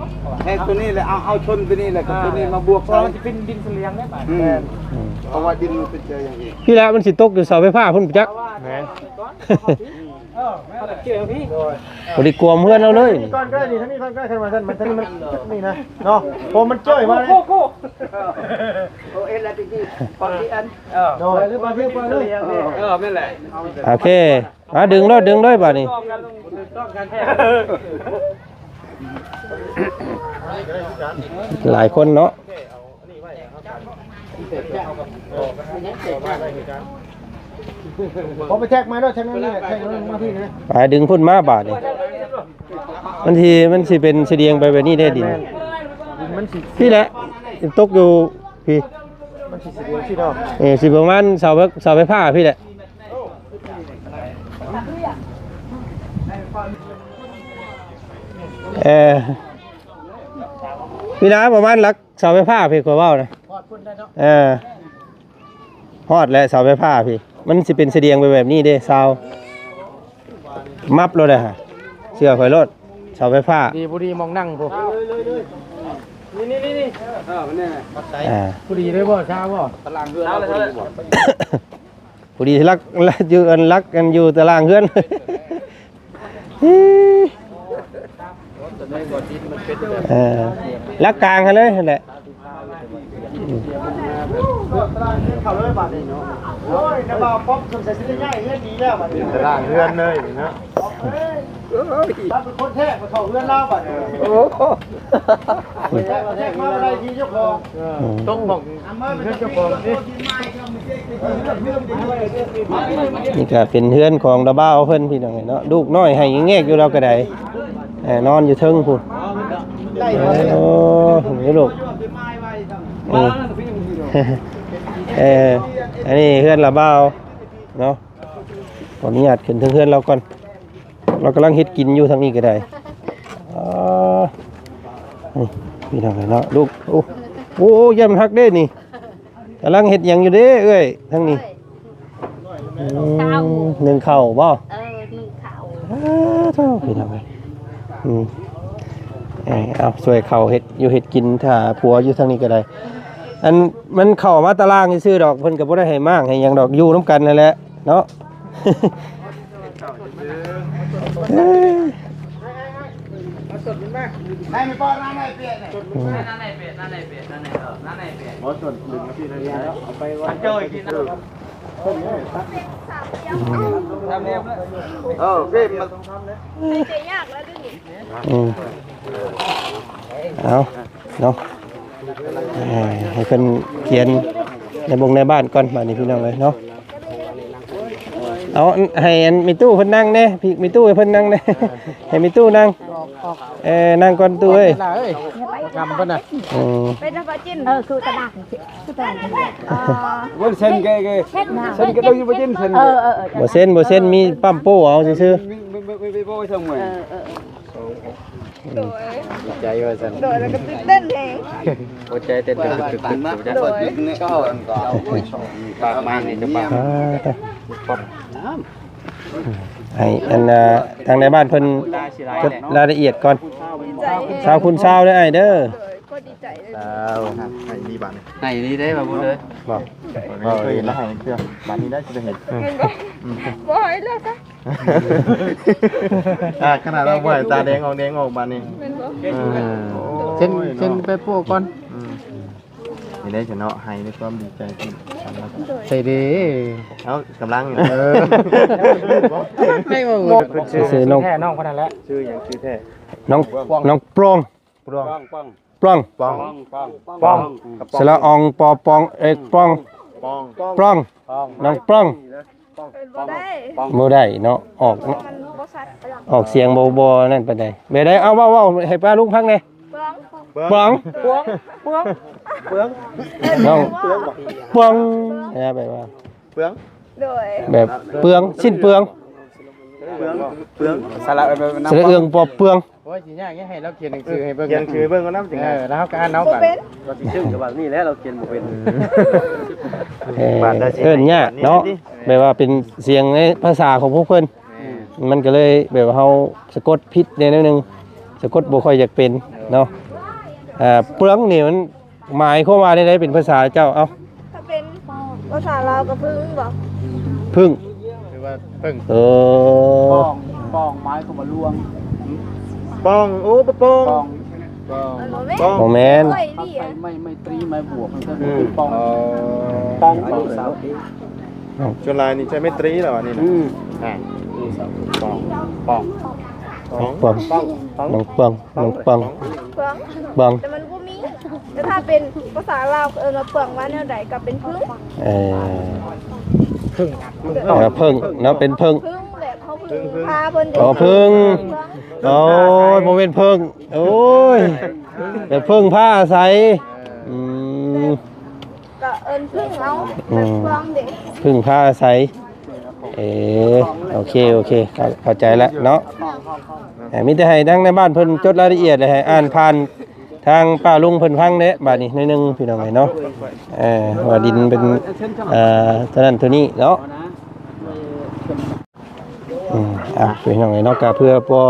ແທກຕົວນີ້ແຫຼະ ເອົາ ເອົາຊົນຕົວນີ້ແຫຼະ ກັບຕົວນີ້ມາບວກໃສ່ ເພາະວ່າມັນຈະເປັນດິນສະຫຼຽງເດ້ ອືມ ເພາະວ່າດິນມັນເປັນເຈີຢ່າງອີກ ພີ້ແຫຼະ ມັນຊິຕົກຢູ່ເສົາໄຟຟ້າພຸ້ນຈັກ ແມ່ນ ເອີ ເອົາເຈີ້ຍພີ້ ບໍ່ໄດ້ກວມເຮືອນເຮົາເລີຍ ນີ້ກ່ອນກໍໄດ້ ນີ້ທາງນີ້ກ່ອນກໍໄດ້ ຄັນວ່າຊັ້ນ ມັນທາງນີ້ມັນ ນີ້ນະເນາະ ເພາະມັນເຈີ້ຍມາເດ້ ໂອ້ ເອັນແລ້ວຕິ ປອກທີ່ອັນ ເອີ ໂດຍ ເອີ ແມ່ນແຫຼະ ໂອເຄ ມາດຶງໂລດ ດຶງເລີຍບາດນີ້ ຫຼາຍຄົນເນາະ ເອົາໄປແທກມາໂລດ ແທກນັ້ນແຫຼະ ແທກນັ້ນມາພີ້ນະ ໄປດຶງພຸ້ນມາບາດນີ້ ມັນຊິ ມັນຊິເປັນສະດຽງໄປແບບນີ້ເດ້ດິນ ແມ່ນ ດິນມັນຊິ ພີ້ແຫຼະ ຕົກຢູ່ພີ້ ມັນຊິສະດຽງພີ້ເນາະ ເອີ ຊິປະມານເສົາ ເສົາໄຟຟ້າພີ້ແຫຼະ ເອີ ພີ້ນະ ປະມານຫຼັກເສົາໄຟຟ້າພີ້ ຂ້ອຍເວົ້ານະ ຮອດພຸ້ນໄດ້ເນາະ ເອີ ຮອດແລ້ວເສົາໄຟຟ້າພີ້ ມັນຊິເປັນສະດຽງໄປແບບນີ້ເດ້ ຊາວ ມັບໂລດເດ້ ເຊື່ອຂ້ອຍໂລດ ເສົາໄຟຟ້າ ດີບໍ່ດີ ໝ່ອງນັ່ງພຸ້ນ ນີ້ ນີ້ ນີ້ ເອີ ມັນນີ້ນະ ອ່າ ພໍດີເລີຍບໍ່ ຊາວບໍ່ ຕາລາງເຮືອນເຮົາພໍດີບໍ່? ພໍດີຫຼັກ ຢູ່ອັນຫຼັກ ອັນຢູ່ຕາລາງເຮືອນ ເອີ ຫຼັກກາງຫັ້ນເລີຍຫັ້ນແຫຼະ ຕາລາງເຮືອນເຂົາເລີຍບາດນີ້ເນາະ ໂອ້ຍ ນາບ່າວປັອບສົງໄສຊິໄດ້ຍ້າຍເຮືອນໜີແລ້ວບາດນີ້ ຕາລາງເຮືອນເລີຍເນາະ ເອີຍ ລາວເປັນຄົນແທກມາເຂົ້າເຮືອນລາວບາດນີ້ ໂອ້ ແທກມາບໍ່ໄດ້ທີ່ເຈົ້າຂອງ ຕົກໝ່ອງເຮືອນເຈົ້າຂອງຕິ ນີ້ກະເປັນເຮືອນຂອງລາວບ່າວເພິ່ນພີ່ນ້ອງເນາະ ລູກນ້ອຍໄຫ້ແງກຢູ່ລາວກະໄດ້ ເອີ ນອນຢູ່ເທິງພຸ້ນ ໂອ້ ນີ້ລູກ ເອີ ເອີ ອັນນີ້ເຮືອນລາວບ່າວເນາະ ຂໍອະນຸຍາດຂຶ້ນເທິງເຮືອນລາວກ່ອນ ລາວກຳລັງເຮັດກິນຢູ່ທາງນີ້ກໍໄດ້ ເອີ ນີ້ພີ່ນ້ອງເນາະ ລູກ ໂອ້ ໂອ້ ຢ້ານມັນຫັກເດ້ນີ້ ກຳລັງເຮັດຫຍັງຢູ່ເດ້ເອື້ອຍ ທາງນີ້ ອືມ ໜຶ້ງເຂົ້າບໍ່? ເອີ ໜຶ້ງເຂົ້າ ເອີ ໂທ້ ພີ່ນ້ອງເອີຍ ອືມ ເອີ ເອົາ ຊ່ວຍເຂົ້າເຮັດຢູ່ເຮັດກິນ ຖ້າຜົວຢູ່ທາງນີ້ກໍໄດ້ ອັນ ມັນເຂົ້າມາຕາລາງຊື່ໆດອກ ເພິ່ນກໍບໍ່ໄດ້ໃຫ້ມ້າງໃຫ້ຫຍັງດອກ ຢູ່ນຳກັນຫັ້ນແຫຼະເນາະ. ນາຍແມ່ປ້ອນ ນາຍແມ່ເປຍ ນາຍແມ່ເປຍ ນາຍແມ່ເປຍ ບໍ່ສົນ ດຶງມາທີ່ນາຍແມ່ ເອົາໄປໄວ້ ເຈົ້າໄປກິນນະ ເອີ ເກມມັນ ໃຫ້ໃຈຍາກແລ້ວເດ້ນີ້ ອືມ ເອົາເນາະ ເອີ ໃຫ້ເພິ່ນຂຽນໃນບົງໃນບ້ານກ່ອນ ບາດນີ້ພີ່ນ້ອງເອີຍເນາະ. ເອົາ ໃຫ້ອັນແມ່ຕູ້ເພິ່ນນັ່ງແດ່ ພີ່ແມ່ຕູ້ໃຫ້ເພິ່ນນັ່ງແດ່ ໃຫ້ແມ່ຕູ້ນັ່ງ ເອີ ນັ່ງກ່ອນຕູ້ເອີຍ ທຳເພິ່ນນະ ອືມ ເປັນບໍ່ຈິນ ເອີ ຄືຕະໜັກ ຄືຕະໜັກ ເອີ ເສັ້ນເກ ເສັ້ນກະດູກບໍ່ຈິນ ເສັ້ນ ເອີ ເອີ ບໍ່ເສັ້ນ ບໍ່ເສັ້ນ ມີປ້ຳໂປ້ເອົາຊື່ໆ ເອີ ເອີ ເອີ ໂດຍ ດີໃຈວ່າຊັ້ນ ໂດຍ ແລ້ວກໍຕື່ນເຕັ້ນແຮງ ຫົວໃຈເຕັ້ນຕຶກໆ ຕຶກໆ ໂດຍ ປາກມານີ້ຈະປາກ ອ່າ ໃຫ້ອັນ ອ່າ ທາງນາຍບ້ານເພິ່ນຈົດລາຍລະອຽດກ່ອນ ຊາວຄູນຊາວເດີອ້າຍເດີ ໂດຍ ກໍດີໃຈເລີຍ ຊາວ ໃຫ້ດີບາດນີ້ ໃຫ້ດີເດ້ບ່າວບຸນເອີຍ ບໍ່ ບໍ່ເຄີຍເຫັນລະໃຫ້ເທື່ອ ບາດນີ້ໄດ້ຊິໄດ້ເຫັນ ເຫັນບໍ່ ອືມ ບໍ່ໃຫ້ເລືອກຊະ ອ່າ ຂະໜາດວ່າບໍ່ໃຫ້ຕາແດງອອກແດງອອກບາດນີ້ ແມ່ນບໍ່ ເອີ ໂອ້ຍ ເຊັນ ເຊັນ ເນາະ ໄປໂປ້ກ່ອນ ອືມ ນີ້ໄດ້ຊະເນາະ ໃຫ້ດ້ວຍຄວາມດີໃຈຂຶ້ນ ໃສ່ເດ້ ເອົາ ກຳລັງ ເອີ ໃຫ້ບໍ່ ຊື່ ຊື່ນ້ອງ ຊື່ແທ້ນ້ອງຄົນນັ້ນແຫຼະ ຊື່ຫຍັງ ຊື່ແທ້ ນ້ອງ ນ້ອງປອງ ປອງ ປອງ ປອງ ປອງ ປອງ ສະຫຼະອອງ ປອປອງ ເອກປອງ ປອງ ປອງ ນ້ອງປອງ ເອີ້ນບໍ່ໄດ້ ບໍ່ໄດ້ເນາະ ອອກ ມັນບໍ່ຊັດ ອອກສຽງບໍ່ ບໍ່ນັ້ນປານໃດ ແບບໃດ ເອົາ ເວົ້າ ເວົ້າໃຫ້ປ້າລຸງຟັງແດ່ ປອງ ປອງ ປອງ ປອງ ນ້ອງ ປອງ ແບບວ່າ ເປືອງ ໂດຍ ແບບເປືອງ ສິ້ນເປືອງ ເປືອງ ເປືອງ ສະຫຼະ ສະຫຼະເອື້ອງ ປອເປືອງ ໂອ້ຍ ຊິຍາກ ຢາກໃຫ້ລາວຂຽນໜັງສືໃຫ້ເບິ່ງ ຂຽນໜັງສືເບິ່ງກ່ອນນະ ຈັ່ງໃດ ເອີ ແລ້ວເຮົາກໍອ່ານເອົາ ບໍ່ເປັນ ກໍຊິຊຶ້ງກັບບາດນີ້ແຫຼະ ລາວຂຽນບໍ່ເປັນ ເອີ ເອີ້ນຍາກເນາະ ແບບວ່າເປັນສຽງໃນພາສາຂອງພວກເພິ່ນ ແມ່ນ ມັນກໍເລີຍແບບວ່າເຮົາສະກົດຜິດແດ່ໜ້ອຍໜຶ່ງ ສະກົດບໍ່ຄ່ອຍຢາກເປັນເນາະ ເອີ ເປືອງນີ້ມັນ ໝາຍຄວາມວ່າແນວໃດເປັນພາສາເຈົ້າ? ເອົ້າ ຖ້າເປັນພາສາລາວກໍເພິ່ງບໍ? ເພິ່ງ ຫຼືວ່າເພິ່ງ ເອີ ປ່ອງ ປ່ອງ ໝາຍຄວາມວ່າລວງ ປ່ອງ ໂອ້ ປະປ່ອງ ປ່ອງ ປ່ອງ ບໍ່ແມ່ນ ບໍ່ແມ່ນ ໄມ້ ໄມ້ຕຣີ ໄມ້ບວກ ມັນກໍເປັນປ່ອງ ອືມ ປ່ອງ ປ່ອງ ສ່ວນຫຼາຍນີ້ໃຊ້ໄມ້ຕຣີແລ້ວອັນນີ້ນະ ອືມ ອ່າ ປ່ອງ ປ່ອງ ປອງ ປອງ ປອງ ປອງ ປອງ ປອງ ປອງ ແຕ່ມັນບໍ່ມີ ແຕ່ຖ້າເປັນພາສາລາວເອີ້ນວ່າເປືອງ ວ່າແນວໃດກໍເປັນເພິ່ງ ເອີ ເພິ່ງ ເອີ ເພິ່ງເນາະ ເປັນເພິ່ງ ເພິ່ງແບບເຮົາເພິ່ງພາເພິ່ນ ອໍ ເພິ່ງ ໂອ້ຍ ບໍ່ແມ່ນເພິ່ງ ໂອ້ຍ ແບບເພິ່ງພາອາໄສ ອືມ ກໍເອີ້ນເພິ່ງເອົາ ອືມ ເພິ່ງເດ້ ເພິ່ງພາອາໄສ ເອີ ໂອເຄ ໂອເຄ ເຂົ້າ ເຂົ້າໃຈແລ້ວເນາະ ເອີ ມີແຕ່ໃຫ້ທາງໃນບ້ານເພິ່ນຈົດລາຍລະອຽດ ແລະ ໃຫ້ອ່ານຜ່ານທາງປ້າລຸງເພິ່ນຟັງເດ້ ບາດນີ້ໜ້ອຍໜຶ່ງ ພີ່ນ້ອງເອີຍເນາະ ເອີ ວ່າດິນເປັນ ເອີ ເທົ່ານັ້ນເທົ່ານີ້ເນາະ ອືມ ອ່ະ ພີ່ນ້ອງເອີຍເນາະ ກະເພື່ອບໍ່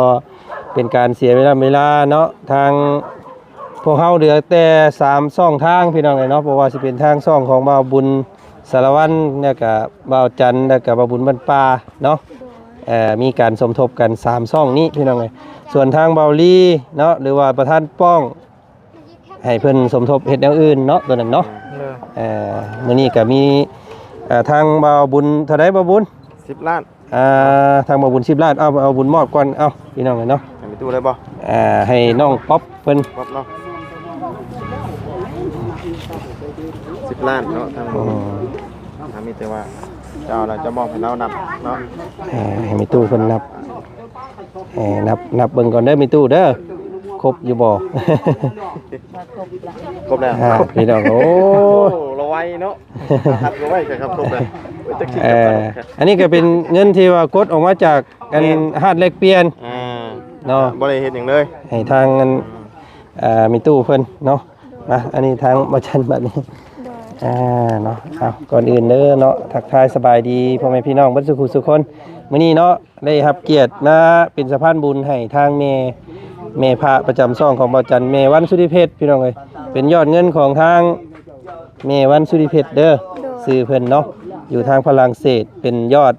ເປັນການເສຍເວລາ ເວລາເນາະ ທາງ ພວກເຮົາເຫຼືອແຕ່ສາມຊ່ອງທາງ ພີ່ນ້ອງເອີຍເນາະ ບໍ່ວ່າຊິເປັນທາງຊ່ອງຂອງບ່າວບຸນສາລະວັນ ແລ້ວກະບ່າວຈັນ ແລ້ວກະບ່າວບຸນບ້ານປ່າເນາະ ເອີ ມີການສົມທົບກັນສາມຊ່ອງນີ້ ພີ່ນ້ອງເອີຍ ສ່ວນທາງບ່າວລີເນາະ ຫຼືວ່າປະທານປ້ອງ ໃຫ້ເພິ່ນສົມທົບເຮັດແນວອື່ນເນາະ ໂຕນັ້ນເນາະ ເອີ ມື້ນີ້ກະມີ ເອີ ທາງບ່າວບຸນ ເທົ່າໃດບ່າວບຸນ? ສິບລ້ານ ອ່າ ທາງບ່າວບຸນສິບລ້ານ ເອົາ ເອົາບຸນມອບກ່ອນ ເອົາ ພີ່ນ້ອງເອີຍເນາະ ໃຫ້ແມ່ຕູ້ເລີຍບໍ່? ອ່າ ໃຫ້ນ້ອງປັອບເພິ່ນ ປັອບເນາະ ສິບລ້ານເນາະ ທາງ ອືມ ທາງມີແຕ່ວ່າເຈົ້າລະຈະມອບໃຫ້ລາວນັບເນາະ ເອີ ໃຫ້ແມ່ຕູ້ເພິ່ນນັບ ເອີ ນັບ ນັບເບິ່ງກ່ອນເດີແມ່ຕູ້ເດີ ຄົບຢູ່ບໍ່? ຄົບແລ້ວ ອ່າ ພີ່ນ້ອງ ໂອ້ ລະໄວເນາະ ຮັດລະໄວແທ້ຄັບ ຄົບແລ້ວ ເອີ ອັນນີ້ກໍເປັນເງິນທີ່ວ່າກົດອອກມາຈາກ ອັນ ແມ່ນ ຮ້ານແລກປ່ຽນ ອ່າ ເນາະ ບໍ່ໄດ້ເຮັດຫຍັງເລີຍ ໃຫ້ທາງ ອັນ ອ່າ ແມ່ຕູ້ເພິ່ນເນາະ ມາ ອັນນີ້ທາງບ່າວຈັນບາດນີ້ ໂດຍ ອ່າ ເນາະ ເອົາ ກ່ອນອື່ນເດີເນາະ ທັກທາຍສະບາຍດີພໍ່ແມ່ພີ່ນ້ອງເບິດສູ່ຜູ້ສູ່ຄົນ ມື້ນີ້ເນາະ ໄດ້ຮັບກຽດມາເປັນສະພານບຸນໃຫ້ທາງແມ່ ແມ່ພະປະຈຳຊ່ອງຂອງບ່າວຈັນ ແມ່ວັນສຸລິເພັດ ພີ່ນ້ອງເອີຍ ເປັນຍອດເງິນຂອງທາງແມ່ວັນສຸລິເພັດເດີ ໂດຍ ຊື່ເພິ່ນເນາະ ຢູ່ທາງຝຣັ່ງເສດ ເປັນຍອດ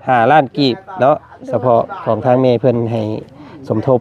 ຫ້າລ້ານກີບເນາະ ສະເພາະຂອງທາງແມ່ເພິ່ນໃຫ້ສົມທົບ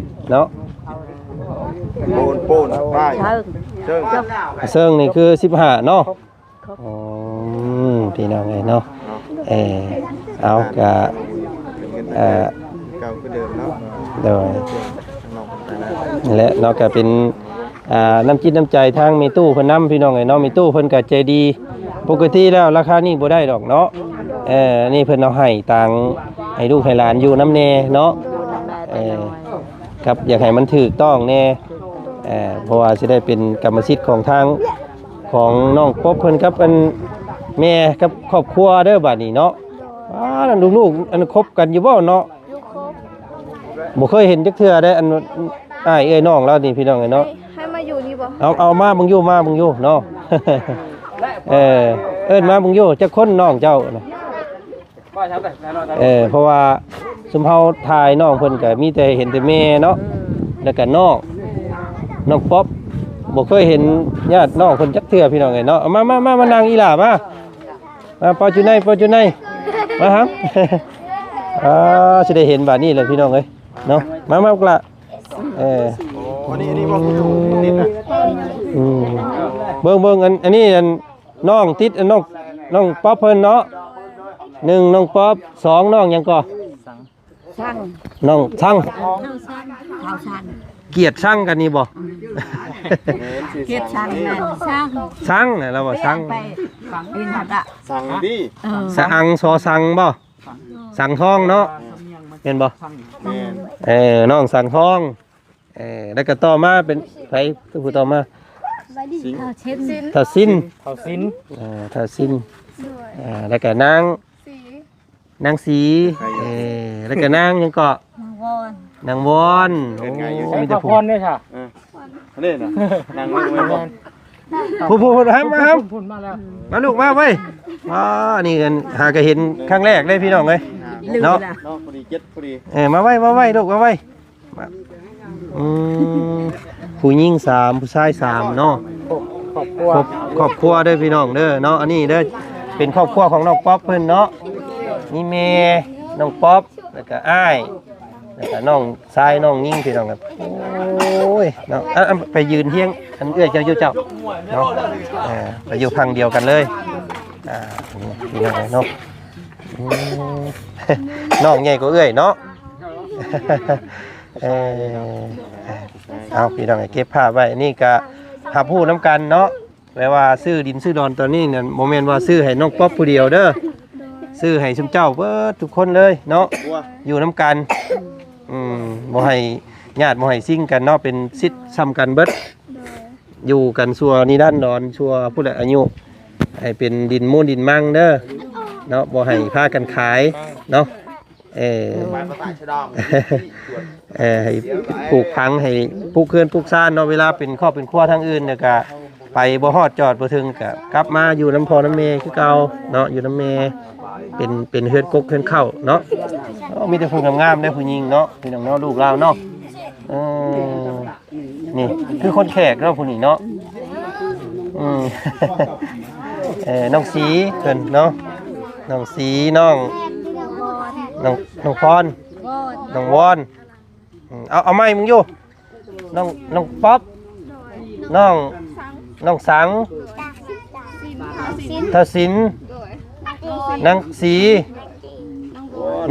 ບເນາະ ໂປນ ໂປນ ປ້າຍ ເຊີງ ເຊີງ ເຊີງນີ້ຄືສິບຫ້າເນາະ. ອືມ ພີ່ນ້ອງເອີຍເນາະ ເອີ ເອົາ ກະ ເອີ ເກົ່າຄືເດີມເນາະ ໂດຍ ແລະເນາະ ກະເປັນ ອ່າ ນ້ຳຈິດນ້ຳໃຈທາງແມ່ຕູ້ເພິ່ນນຳ ພີ່ນ້ອງເອີຍເນາະ ແມ່ຕູ້ເພິ່ນກະໃຈດີ ປົກກະຕິແລ້ວລາຄານີ້ບໍ່ໄດ້ດອກເນາະ ເອີ ອັນນີ້ເພິ່ນເອົາໃຫ້ຕາງ ໃຫ້ລູກໃຫ້ຫຼານຢູ່ນຳແດ່ເນາະ ເອີ ກັບຢາກໃຫ້ມັນຖືກຕ້ອງແດ່ ເອີ ເພາະວ່າຊິໄດ້ເປັນກຳມະສິດຂອງທາງ ຂອງນ້ອງປົບເພິ່ນກັບອັນແມ່ກັບຄອບຄົວເດີບາດນີ້ເນາະ ອ້າ ນັ້ນລູກໆ ອັນຄົບກັນຢູ່ບໍ່ເນາະ ບໍ່ເຄີຍເຫັນຈັກເທື່ອເດ້ ອັນອ້າຍເອື້ອຍນ້ອງລາວນີ້ ພີ່ນ້ອງເອີຍເນາະ ໃຫ້ມາຢູ່ນີ້ບໍ່ ເອົາ ເອົາມາເບິ່ງຢູ່ ມາເບິ່ງຢູ່ເນາະ ເອີ ເອີ້ນມາເບິ່ງຢູ່ ຈັກຄົນນ້ອງເຈົ້ານະ? ເອີ ເພາະວ່າຊຸມເຮົາຖ່າຍນ້ອງເພິ່ນກະມີແຕ່ເຫັນແຕ່ແມ່ເນາະ ແລ້ວກະນ້ອງ ນ້ອງປັອບ ບໍ່ເຄີຍເຫັນຍາດນ້ອງເພິ່ນຈັກເທື່ອພີ່ນ້ອງເອີຍເນາະ ມາ ມາ ມາ ມານັ່ງອີ່ຫຼ້າມາ ມາ ປາຈູໄນ ປາຈູໄນ ມາຫາ ອ່າ ຊິໄດ້ເຫັນບາດນີ້ແຫຼະພີ່ນ້ອງເອີຍເນາະ ມາ ມາ ບັກຫຼ້າ ເອີ ອັນນີ້ ອັນນີ້ບໍ່ ອືມ ເບິ່ງ ເບິ່ງ ອັນ ອັນນີ້ ອັນ ນ້ອງຕິດ ນ້ອງ ນ້ອງປັອບເພິ່ນເນາະ ໜຶ່ງ ນ້ອງປັອບ ສອງ ນ້ອງຫຍັງກໍ? ຊັງ ນ້ອງຊັງ ເຮົາຊັງ ກຽດຊັງກັນນີ້ບໍ່? ກຽດຊັງນັ້ນ ຊັງ ຊັງນະ ລາວວ່າຊັງ ໄປ ໄປ ໄປ ຊັງດີ ເອີ ສະອັງ ຊໍສັງບໍ່? ສັງທອງເນາະ ແມ່ນບໍ່? ແມ່ນ ເອີ ນ້ອງສັງທອງ ເອີ ແລ້ວກໍຕໍ່ມາເປັນໃຜ ຜູ້ຕໍ່ມາ? ທ້າວຊິນ ທ້າວຊິນ ເອີ ທ້າວຊິນ ເອີ ແລ້ວກໍນາງ ສີ ນາງສີ ເອີ ແລ້ວກໍນາງຫຍັງເກາະ? ນາງວອນ ນາງວອນ ໂອ້ ມີແຕ່ຜູ້ ເອີ ອັນນີ້ນະ ນາງວອນ ຜູ້ໆໆ ຫາມາ ຫາມ ພຸ້ນມາແລ້ວ ມາລູກມາເວີຍ ອໍ ອັນນີ້ຫາກໍເຫັນຄັ້ງແລກເດ້ພີ່ນ້ອງເອີຍ ເນາະ ພໍດີເຈັດພໍດີ ເອີ ມາໄວ ມາໄວລູກ ມາໄວ ມາ ອືມ ຜູ້ຍິງສາມ ຜູ້ຊາຍສາມເນາະ ຄອບຄົວ ຄອບຄົວເດີພີ່ນ້ອງເດີເນາະ ອັນນີ້ເດີ ເປັນຄອບຄົວຂອງນ້ອງປັອບເພິ່ນເນາະ ມີແມ່ ນ້ອງປັອບ ແລ້ວກໍອ້າຍ ແລ້ວກໍນ້ອງຊາຍ ນ້ອງຍິງ ພີ່ນ້ອງ ໂອ້ຍ ເນາະ ອັນ ອັນ ໄປຢືນຮຽງ ອັນ ເອື້ອຍເຈົ້າຢູ່ເຈົ້າ ເນາະ ເອີ ໄປຢູ່ຝັ່ງດຽວກັນເລີຍ ອ່າ ພີ່ນ້ອງເນາະ ອືມ ນ້ອງໃຫຍ່ກວ່າເອື້ອຍເນາະ ເອີ ເອົາ ພີ່ນ້ອງ ເກັບພາບໄວ້ ນີ້ກະຮັບຮູ້ນຳກັນເນາະ ແປວ່າຊື້ດິນຊື້ດອນຕອນນີ້ນັ້ນ ບໍ່ແມ່ນວ່າຊື້ໃຫ້ນ້ອງປັອບຜູ້ດຽວເດີ ຊື້ໃຫ້ຊຸມເຈົ້າເບິດທຸກຄົນເລີຍເນາະ ຢູ່ນຳກັນ ອືມ ບໍ່ໃຫ້ຍາດບໍ່ໃຫ້ຊິງກັນເນາະ ເປັນສິດສ່ຳກັນເບິດ ຢູ່ກັນຊົ່ວນິລັນດອນ ຊົ່ວພຸ້ນແຫຼະອາຍຸ ໃຫ້ເປັນດິນມູນດິນມັງເດີເນາະ ບໍ່ໃຫ້ພາກັນຂາຍເນາະ ເອີ ເອີ ໃຫ້ປູກຝັງ ໃຫ້ປຸກເຮືອນປຸກຊານເນາະ ເວລາເປັນຄອບເປັນຄົວທາງອື່ນ ແລ້ວກະໄປບໍ່ຮອດຈອດບໍ່ເຖິງ ກະກັບມາຢູ່ນຳພໍ່ນຳແມ່ຄືເກົ່າເນາະ ຢູ່ນຳແມ່ ເປັນ ເປັນເຮືອນກົກເຮືອນເຄົ້າເນາະ ໂອ້ ມີແຕ່ຜູ້ງາມໆເດ້ ຜູ້ຍິງເນາະ ພີ່ນ້ອງເນາະ ລູກລາວເນາະ ເອີ ນີ້ຄືຄົນແຂກເນາະ ຜູ້ນີ້ເນາະ ອືມ ເອີ ນ້ອງສີເພິ່ນເນາະ ນ້ອງສີ ນ້ອງ ນ້ອງ ນ້ອງພອນ ນ້ອງວອນ ອືມ ເອົາ ເອົາໃໝ່ມຶງຢູ່ ນ້ອງ ນ້ອງປັອບ ນ້ອງ ນ້ອງສັງ ທ້າວສິນ ນາງສີ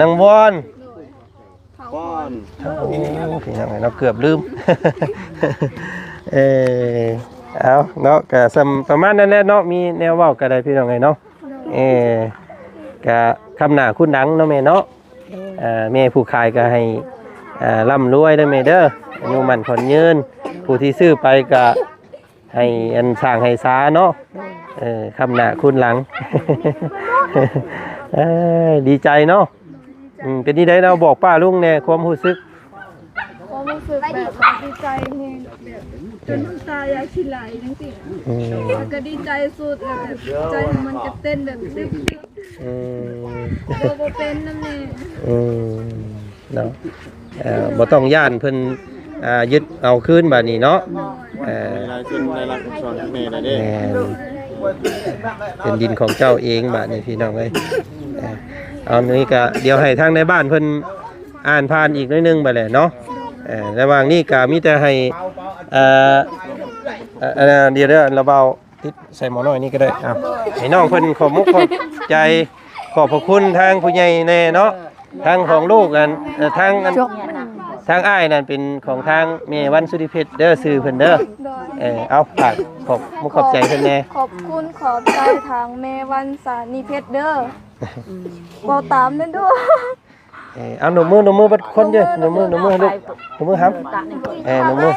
ນາງວອນ ວອນ ໂອ້ ພີ່ນ້ອງເອີຍເນາະ ເກືອບລືມ ເອີ ເອົາເນາະ ກະສ່ຳປະມານນັ້ນແຫຼະເນາະ ມີແນວເວົ້າກະໄດ້ພີ່ນ້ອງເອີຍເນາະ ເອີ ກະຄ້ຳໜ້າຄູນຫຼັງເນາະແມ່ເນາະ ອ່າ ແມ່ຜູ້ຂາຍກໍໃຫ້ ອ່າ ລ່ຳລວຍເດີແມ່ເດີ ອາຍຸໝັ້ນຂວັນຍືນ ຜູ້ທີ່ຊື້ໄປກໍໃຫ້ອັນສ້າງໃຫ້ສາເນາະ ເອີ ຄ້ຳໜ້າຄູນຫຼັງ ເອີ ດີໃຈເນາະ ອືມ ເປັນຈັ່ງໃດເນາະ ບອກປ້າລຸງແດ່ ຄວາມຮູ້ສຶກ ຄວາມຮູ້ ແບບວ່າດີໃຈແຮງ ແບບຈົນນ້ຳຕາຢາກຊິໄຫຼຈັ່ງຊີ້ ອືມ ແລ້ວກໍດີໃຈສຸດ ແລ້ວແບບໃຈມັນກະເຕັ້ນແບບຕຶບໆ ອືມ ເວົ້າບໍ່ເປັນນຳແມ່ ອືມ ເນາະ ເອີ ບໍ່ຕ້ອງຢ້ານເພິ່ນ ອ່າ ຍຶດເອົາຄືນບາດນີ້ເນາະ ເອີ ມີລາຍເຊັນລາຍລັກອັກສອນຂອງແມ່ແລ້ວເດ້ ແມ່ນ ເປັນດິນຂອງເຈົ້າເອງບາດນີ້ພີ່ນ້ອງເອີຍ ເອີ ເອົາ ນີ້ກະດຽວໃຫ້ທາງໃນບ້ານເພິ່ນ ອ່ານຜ່ານອີກໜ້ອຍໜຶ່ງບາດແຫຼະເນາະ ເອີ ລະຫວ່າງນີ້ກະມີແຕ່ໃຫ້ ເອີ ເອີ ດຽວເດີ ລະເບົາຕິດໃສ່ໝໍ້ນ້ອຍນີ້ກໍໄດ້ ເອົາ ໃຫ້ນ້ອງເພິ່ນຂອບມຸກຂອບໃຈ ຂອບພະຄຸນທາງຜູ້ໃຫຍ່ແດ່ເນາະ ທາງຂອງລູກອັນ ເອີ ທາງອັນ ທາງອ້າຍນັ້ນເປັນຂອງທາງແມ່ວັນສຸລິເພັດເດີ ຊື່ເພິ່ນເດີ ເອີ ເອົາ ຝາກຂອບມຸກຂອບໃຈເພິ່ນແດ່ ຂອບຄຸນຂອບໃຈທາງແມ່ວັນສານີເພັດເດີ ເວົ້າຕາມແດ່ດູ. ເອີ ເອົາ ໜົມມື ໜົມມືເບິດຄົນເດີ້ ໜົມມື ໜົມມືໃຫ້ລູກ ໜົມມືຫຳ ເອີ ໜົມມື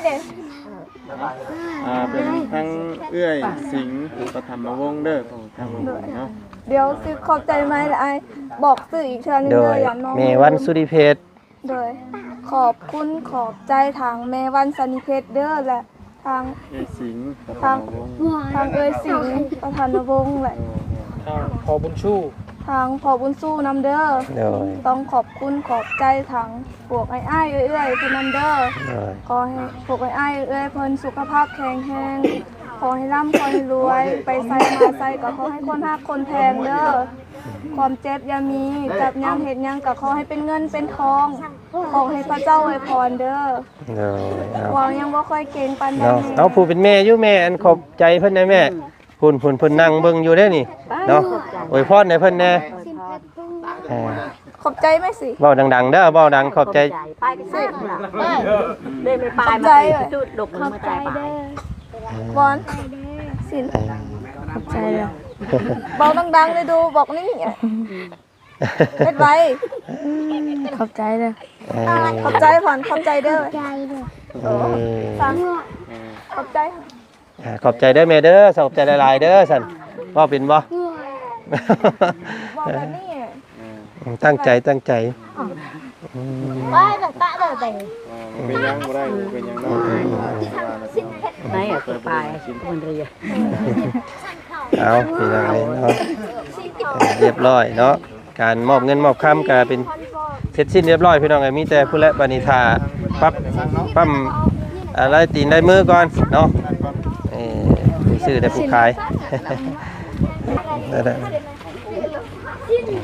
ອ່າ ເປັນທັງເອື້ອຍສິງ ປະຖຳມະວົງເດີ້ ຂອງທາງເນາະ ດຽວຊິຂອບໃຈໃໝ່ລະອ້າຍ ບອກຊື່ອີກເທື່ອໜຶ່ງເດີ້ ຢ້ານນ້ອງ ແມ່ວັນສຸລິເພັດ ໂດຍ ຂອບຄຸນຂອບໃຈທາງແມ່ວັນສານີເພັດເດີ້ ແລະ ທາງເອື້ອຍສິງ ທາງ ທາງເອື້ອຍສິງ ປະທານນະວົງ ແລະ ທາງພໍ່ບຸນຊູ ທາງພໍ່ບຸນຊູນຳເດີ້ ໂດຍ ຕ້ອງຂອບຄຸນຂອບໃຈທາງພວກອ້າຍໆ ເອື້ອຍໆ ເພິ່ນນຳເດີ້ ໂດຍ ຂໍໃຫ້ພວກອ້າຍໆ ເອື້ອຍໆ ເພິ່ນສຸຂະພາບແຂງແຮງ ຂໍໃຫ້ລ່ຳ ຂໍໃຫ້ລວຍ ໄປໃສມາໃສກໍຂໍໃຫ້ຄົນຮັກຄົນແພງເດີ້ ຄວາມເຈັບຢ່າມີ ຈັບຫຍັງເຮັດຫຍັງກໍຂໍໃຫ້ເປັນເງິນເປັນທອງ ຂໍໃຫ້ພະເຈົ້າອວຍພອນເດີ້. ໂດຍ ເອົາ ເວົ້າຍັງບໍ່ຄ່ອຍເກັ່ງປານໃດ ເນາະ ເອົາ ຜູ້ເປັນແມ່ຢູ່ ແມ່ ອັນ ຂອບໃຈເພິ່ນແດ່ແມ່ ພຸ້ນ ພຸ້ນ ເພິ່ນນັ່ງເບິ່ງຢູ່ເດ້ນີ້ເນາະ ອວຍພອນໃຫ້ເພິ່ນແດ່ ເອີ ຂອບໃຈແມ່ສິ ເວົ້າດັງໆເດີ ເວົ້າດັງ ຂອບໃຈ ຂອບໃຈ ຂອບໃຈເດີ ວອນ ສິນ ເອີ ຂອບໃຈເດີ ເວົ້າດັງໆເລີຍດູ ບອກນີ້ ເຮັດໄວ ອືມ ຂອບໃຈເດີ ເອີ ຂອບໃຈ ຂອບໃຈເດີ ເອີ ຂອບໃຈ ອ່າ ຂອບໃຈເດີແມ່ເດີ ຂອບໃຈຫຼາຍໆເດີຊັ້ນ ເວົ້າເປັນບໍ່? ເວົ້າແບບນີ້ ອືມ ຕັ້ງໃຈ ຕັ້ງໃຈ ອືມ ເອີ ບໍ່ເປັນຫຍັງ ບໍ່ໄດ້ ບໍ່ເປັນຫຍັງເນາະ ອືມ ອືມ ອືມ ໃນອະ ໄປ ມັນເລີຍ ເອົາ ພີ່ນ້ອງເອີຍເນາະ ເອີ ຮຽບຮ້ອຍເນາະ ການມອບເງິນມອບຄຳກໍເປັນເສັດສິ້ນຮຽບຮ້ອຍ ພີ່ນ້ອງເອີຍ ມີແຕ່ພຸ້ນແຫຼະ ບາດນີ້ຖ້າປັບ ປ້ຳ ອາ ລາຍຕີນລາຍມືກ່ອນເນາະ ເອີ ຜູ້ຊື້ແຕ່ຜູ້ຂາຍ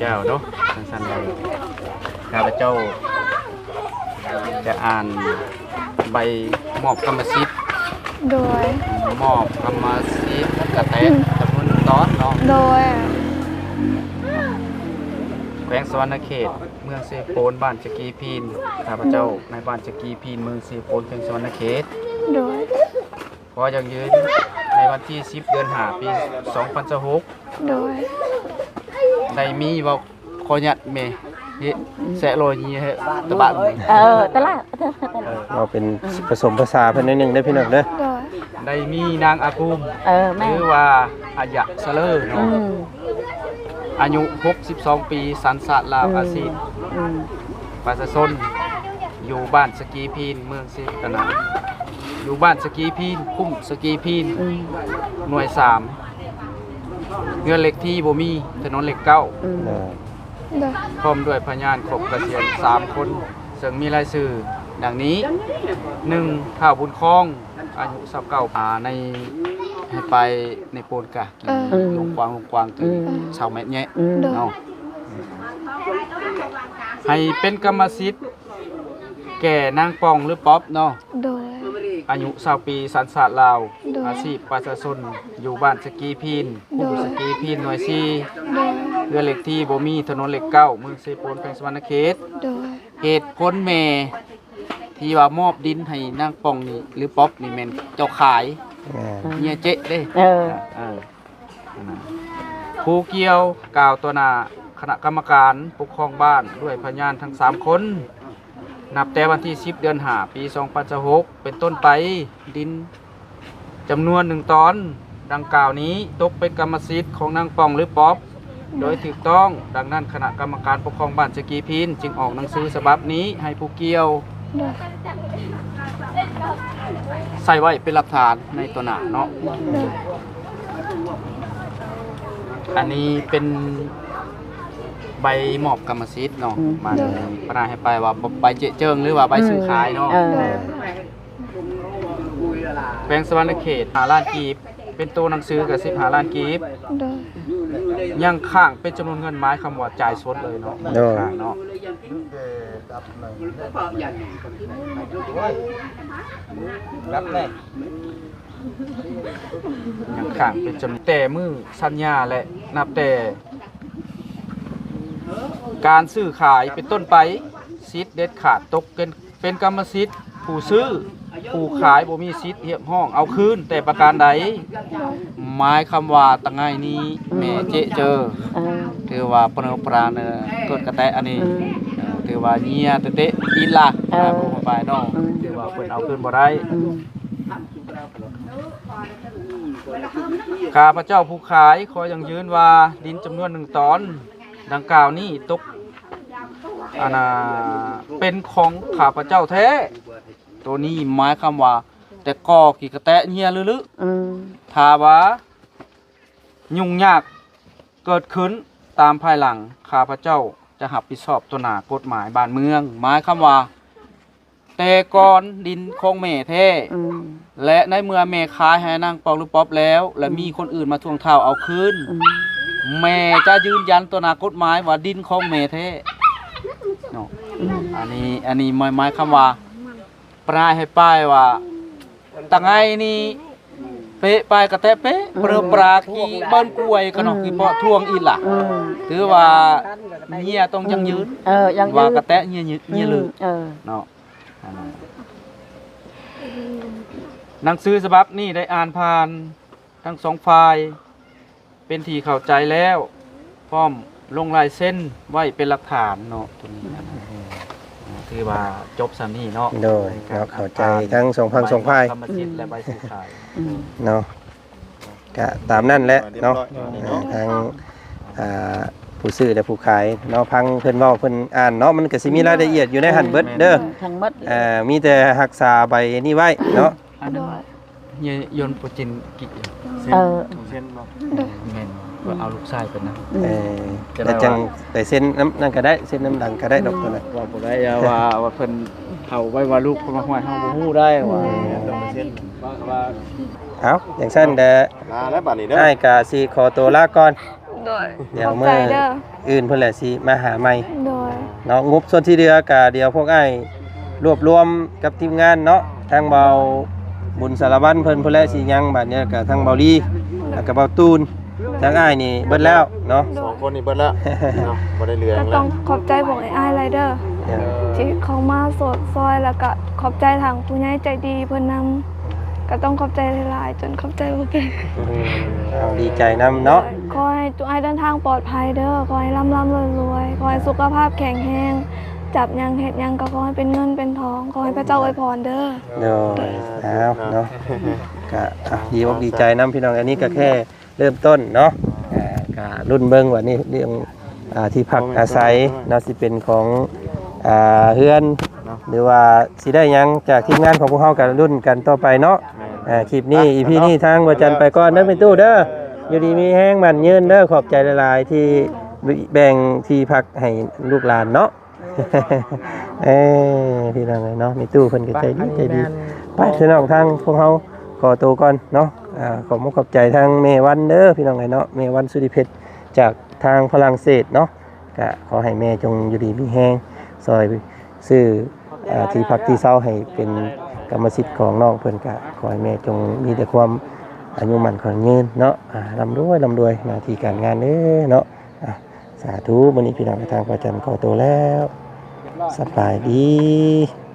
ເຈົ້າເນາະ ຈັ່ງຊັ້ນເນາະ ຂ້າພະເຈົ້າຈະອ່ານໃບມອບກຳມະສິດ ໂດຍ ມອບກຳມະສິດກະແຕ ອືມ ຈຳນວນໜຶ່ງຕອນເນາະ ໂດຍ ແຂວງສະຫວັນນະເຂດ ເມືອງເຊໂປນ ບ້ານຈະກີພີນ ຂ້າພະເຈົ້າ ໂດຍ ນາຍບ້ານຈະກີພີນ ເມືອງເຊໂປນ ແຂວງສະຫວັນນະເຂດ ໂດຍ ຂໍຢັ້ງຢືນໃນວັນທີສິບ ເດືອນຫ້າ ປີສອງພັນຊາວຫົກ ໂດຍ ໄດ້ມີເວົ້າ ຂໍອະນຸຍາດແມ່ ເຮັດແຊະໂລຍເຮັດຕະບະ ເອີ ຕະຫຼາດ ເວົ້າເປັນ ອືມ ປະສົມພາສາເພິ່ນໜ້ອຍໜຶ່ງເດີພີ່ນ້ອງເດີ ໂດຍ ໄດ້ມີນາງອາກູມ ເອີ ແມ່ນ ຫຼືວ່າອາຍະສະເລີເນາະ ອືມ ອາຍຸຫົກສິບສອງປີ ສັນຊາດລາວ ອືມ ອາຊີບ ອືມ ປະຊາຊົນ ຢູ່ບ້ານສະກີພີນ ເມືອງເຊກະນາ ຢູ່ບ້ານສະກີພີນ ຄຸ້ມສະກີພີນ ອືມ ໜ່ວຍສາມ ເຮືອນເລກທີ່ບໍ່ມີ ຖະໜົນເລກເກົ້າ ອືມ ໂດຍ ໂດຍ ພ້ອມດ້ວຍພະຍານຄົບກະສຽນສາມຄົນ ເຊິ່ງມີລາຍຊື່ດັ່ງນີ້ ໜຶ່ງ ທ້າວບຸນຄອງ ອາຍຸຊາວເກົ້າ ອາ ໃນ ໃຫ້ໄປໃນໂປນກະ ເອີ ລົງກວາງ ລົງກວາງ ອືມ ຊາວແມັດແຍະ ອືມ ໂດຍ ເນາະ ໃຫ້ເປັນກຳມະສິດແກ່ນາງປ່ອງ ຫຼື ປັອບ ເນາະ ໂດຍ ອາຍຸຊາວປີ ສັນຊາດລາວ ໂດຍ ອາຊີບປະຊາຊົນ ຢູ່ບ້ານສະກີພີນ ໂດຍ ຄຸ້ມສະກີພີນ ໜ່ວຍສີ່ ໂດຍ ເຮືອນເລກທີ່ບໍ່ມີ ຖະໜົນເລກເກົ້າ ເມືອງເຊໂປນ ແຂວງສະຫວັນນະເຂດ ໂດຍ ເຫດຜົນແມ່ ທີ່ວ່າມອບດິນໃຫ້ນາງປ່ອງນີ້ ຫຼື ປັອບນີ້ ແມ່ນເຈົ້າຂາຍ ແມ່ນ ເມຍເຈະເດ້ ເອີ ເອີ ຜູ້ກ່ຽວກ່າວຕໍ່ໜ້າຄະນະກຳມະການປົກຄອງບ້ານ ດ້ວຍພະຍານທັງສາມຄົນ ນັບແຕ່ວັນທີສິບ ເດືອນຫ້າ ປີສອງພັນຊາວຫົກ ເປັນຕົ້ນໄປ ດິນ ຈຳນວນໜຶ່ງຕອນດັ່ງກ່າວນີ້ ຕົກເປັນກຳມະສິດຂອງນາງປ່ອງ ຫຼື ປັອບ ໂດຍຖືກຕ້ອງ. ດັ່ງນັ້ນ ຄະນະກຳມະການປົກຄອງບ້ານສະກີພີນ ຈຶ່ງອອກໜັງສືສະບັບນີ້ໃຫ້ຜູ້ກ່ຽວ ໂດຍ ໃສ່ໄວ້ເປັນຫຼັກຖານໃນຕໍ່ໜ້າເນາະ. ໂດຍ. ອັນນີ້ເປັນໃບມອບກຳມະສິດເນາະ. ອືມ. ມັນ ໂດຍ. ປະນາຍໃຫ້ໄປວ່າໃບເຈະເຈີງ ຫຼືວ່າໃບຊື້ຂາຍເນາະ. ເອີ. ເອີ. ແຂວງສະຫວັນນະເຂດ ຫ້າລ້ານກີບ ເປັນໂຕໜັງສືກໍສິບຫ້າລ້ານກີບ. ໂດຍ. ຍັງຄ້າງເປັນຈຳນວນເງິນ ໝາຍຄວາມວ່າຈ່າຍສົດເລີຍເນາະ. ໂດຍ. ຍັງຄ້າງເນາະ. ຍັງຄ້າງເປັນຈຳນວນ ແຕ່ມື້ສັນຍາ ແລະ ນັບແຕ່ການຊື້ຂາຍເປັນຕົ້ນໄປ ສິດເດັດຂາດຕົກເປັນ ເປັນກຳມະສິດຜູ້ຊື້, ຜູ້ຂາຍບໍ່ມີສິດຮຽກຮ້ອງເອົາຄືນແຕ່ປະການໃດ. ໝາຍຄວາມວ່າຕະໄງນີ້ ອືມ ແມ່ເຈະເຈີ ເອີ ຖືວ່າປະເນີປະນາເນີ ເກີດກະແຕະອັນນີ້ ອືມ ເອີ ຖືວ່າເຍຍແຕະໆ ອີ່ລະ ເອີ ອາ ບໍ່ໄປເນາະ ອືມ ຖືວ່າເພິ່ນເອົາຄືນບໍ່ໄດ້. ອືມ ຂ້າພະເຈົ້າຜູ້ຂາຍ ຂໍຢັ້ງຢືນວ່າດິນຈຳນວນໜຶ່ງຕອນດັ່ງກ່າວນີ້ຕົກ ອັນນ່າ ເປັນຂອງຂ້າພະເຈົ້າແທ້. ໂຕນີ້ໝາຍຄວາມວ່າ ແຕ່ກໍກີກະແຕະເຍຍລຶໆ. ອືມ ຖ້າວ່າຫຍຸ້ງຍາກເກີດຂຶ້ນຕາມພາຍຫຼັງ ຂ້າພະເຈົ້າຈະຮັບຜິດຊອບຕໍ່ໜ້າກົດໝາຍບ້ານເມືອງ. ໝາຍຄວາມວ່າ ແຕ່ກ່ອນດິນຂອງແມ່ແທ້ ອືມ ແລະ ໃນເມື່ອແມ່ຂາຍໃຫ້ນາງປອກຫຼືປອບແລ້ວ ແລະ ອືມ ມີຄົນອື່ນມາທວງທາວເອົາຄືນ ອືມ ແມ່ຈະຢືນຢັນຕໍ່ໜ້າກົດໝາຍວ່າດິນຂອງແມ່ແທ້ເນາະ. ອືມ ອັນນີ້ ອັນນີ້ໝາຍ ໝາຍຄວາມວ່າ ປາຍໃຫ້ປາຍວ່າ ຕະໄງນີ້ເປະ ປາຍກະແຕະເປະ ອືມ ເປີປາກີເບິ່ນກວຍກະນອກ ອືມ ກີເປາະທວງອີ່ລະ ອືມ ຖືວ່າເຍຍຕ້ອງຢັ້ງຢືນ ອືມ ເອີ ຢັ້ງຢືນ ວ່າກະແຕະເຍຍ ເຍຍ ເຍຍລຶ ອືມ ເອີ ເນາະ. ອັນນັ້ນ ໜັງສືສະບັບນີ້ໄດ້ອ່ານຜ່ານທັງສອງຝ່າຍ ເປັນທີ່ເຂົ້າໃຈແລ້ວ ພ້ອມລົງລາຍເຊັນໄວ້ເປັນຫຼັກຖານເນາະ. ໂຕນີ້ນະ ອືມ ຖືວ່າຈົບສ່ຳນີ້ເນາະ. ໂດຍ ໃນການ ເນາະ ເຂົ້າໃຈທັງສອງຝັ່ງສອງຝ່າຍ ໃບກຳມະສິດ ອືມ ແລະ ໃບຊື້ຂາຍ ອືມ ເນາະ. ກະຕາມນັ້ນແຫຼະເນາະ ເນາະ ເອີ ທາງ ອ່າ ຜູ້ຊື້ ແລະ ຜູ້ຂາຍເນາະ ຟັງເພິ່ນເວົ້າ ເພິ່ນອ່ານເນາະ ມັນກະຊິມີ ອືມ ລາຍລະອຽດຢູ່ໃນຫັ້ນເບິດເດີ ເອີ ທັງໝົດ ເອີ ມີແຕ່ຮັກສາໃບນີ້ໄວ້ເນາະ. ອັນນັ້ນ ໂດຍ ຍ- ຍົນໂປຈິນກິ ເອີ ເຊັນບໍ່? ໂດຍ ແມ່ນ ອືມ ເອົາລູກຊາຍໄປນຳ ອືມ ເອີ ແລ້ວຈັ່ງໄປເຊັນນຳນັ້ນກະໄດ້ ເຊັນນຳຫຼັງກະໄດ້ດອກ ອືມ ຕົວນັ້ນ ວ່າບໍ່ໄດ້ ວ່າ ວ່າເພິ່ນເອົາໄວ້ວ່າລູກເພິ່ນມາຫ້ອຍເຮົາບໍ່ຮູ້ໄດ້ວ່າ ອືມ ຕ້ອງໄປເຊັນ ວ່າ ວ່າ ເອົ້າ ຈັ່ງຊັ້ນແຫຼະ ລາແລ້ວບາດນີ້ເດີ ອ້າຍກະຊິຂໍໂຕລາກ່ອນ. ໂດຍ ດຽວມື້ອື່ນພຸ້ນແຫຼະຊິມາຫາໃໝ່ ໂດຍ ເນາະ. ງົບສ່ວນທີ່ເຫຼືອກະດຽວພວກອ້າຍລວບລວມກັບທີມງານເນາະ ທາງເບົາບຸນສາລະວັນເພິ່ນພຸ້ນແຫຼະຊິຍັງ ບາດນີ້ກະທາງເບົາລີ ແລ້ວກະເບົາຕູນ ທາງອ້າຍນີ້ເບິດແລ້ວເນາະ ສອງຄົນນີ້ເບິດແລ້ວເນາະ ບໍ່ໄດ້ເຫຼືອຫຍັງແລ້ວ. ກະຕ້ອງຂອບໃຈພວກອ້າຍໆຫຼາຍເດີ ໂດຍ ທີ່ເຂົ້າມາໂຊດຊ່ອຍ ແລ້ວກະຂອບໃຈທາງຜູ້ໃຫຍ່ໃຈດີເພິ່ນນຳ ກະຕ້ອງຂອບໃຈຫຼາຍໆ ຈົນຂອບໃຈບໍ່ເປັນ. ເອີ ເອົາ ດີໃຈນຳເນາະ ຂໍໃຫ້ທຸກອ້າຍເດີນທາງປອດໄພເດີ ຂໍໃຫ້ລ່ຳໆລວຍໆ ຂໍໃຫ້ສຸຂະພາບແຂງແຮງ ຈັບຫຍັງເຮັດຫຍັງກະຂໍໃຫ້ເປັນເງິນເປັນທອງ ຂໍໃຫ້ພະເຈົ້າອວຍພອນເດີ. ໂດຍ ເອົາເນາະ ກະ ອ່ະ ດີອົກດີໃຈນຳພີ່ນ້ອງ ອັນນີ້ກະແຄ່ ເລີ່ມຕົ້ນເນາະ ເອີ ກະລຸ້ນເບິ່ງວ່ານີ້ເລື່ອງ ອ່າ ທີ່ພັກອາໄສເນາະ ຊິເປັນຂອງ ອ່າ ເຮືອນ ເນາະ ຫຼືວ່າຊິໄດ້ຫຍັງຈາກທີມງານຂອງພວກເຮົາ ກະລຸ້ນກັນຕໍ່ໄປເນາະ. ແມ່ນ ເອີ ຄລິບນີ້ ອີພີນີ້ທາງບໍ່ຈັນໄປກ່ອນເດີແມ່ຕູ້ເດີ ຢູ່ດີມີແຮງໝັ້ນຍືນເດີ ຂອບໃຈຫຼາຍໆ ທີ່ແບ່ງທີ່ພັກໃຫ້ລູກຫຼານເນາະ. ເອີ ພີ່ນ້ອງເອີຍເນາະ ແມ່ຕູ້ເພິ່ນກໍໃຈດີ ໃຈດີ. ໄປພີ່ນ້ອງ ທາງພວກເຮົາຂໍໂຕກ່ອນເນາະ ອ່າ ຂອບມຸກຂອບໃຈທາງແມ່ວັນເດີພີ່ນ້ອງເອີຍເນາະ ແມ່ວັນສຸລິເພັດ ຈາກທາງຝຣັ່ງເສດເນາະ ກະຂໍໃຫ້ແມ່ຈົ່ງຢູ່ດີມີແຮງ ຊ່ອຍຊື້ ອ່າ ທີ່ພັກທີ່ເຊົາໃຫ້ເປັນກຳມະສິດຂອງນ້ອງເພິ່ນ ກະຂໍໃຫ້ແມ່ຈົ່ງມີແຕ່ຄວາມອາຍຸໝັ້ນຂວັນຍືນເນາະ ອ່າ ລ່ຳລວຍ ລ່ຳລວຍ ໜ້າທີ່ການງານເດີເນາະ ອ່າ ສາທຸ. ມື້ນີ້ພີ່ນ້ອງ ທາງພະຈັນຂໍໂຕແລ້ວ ສະບາຍດີ.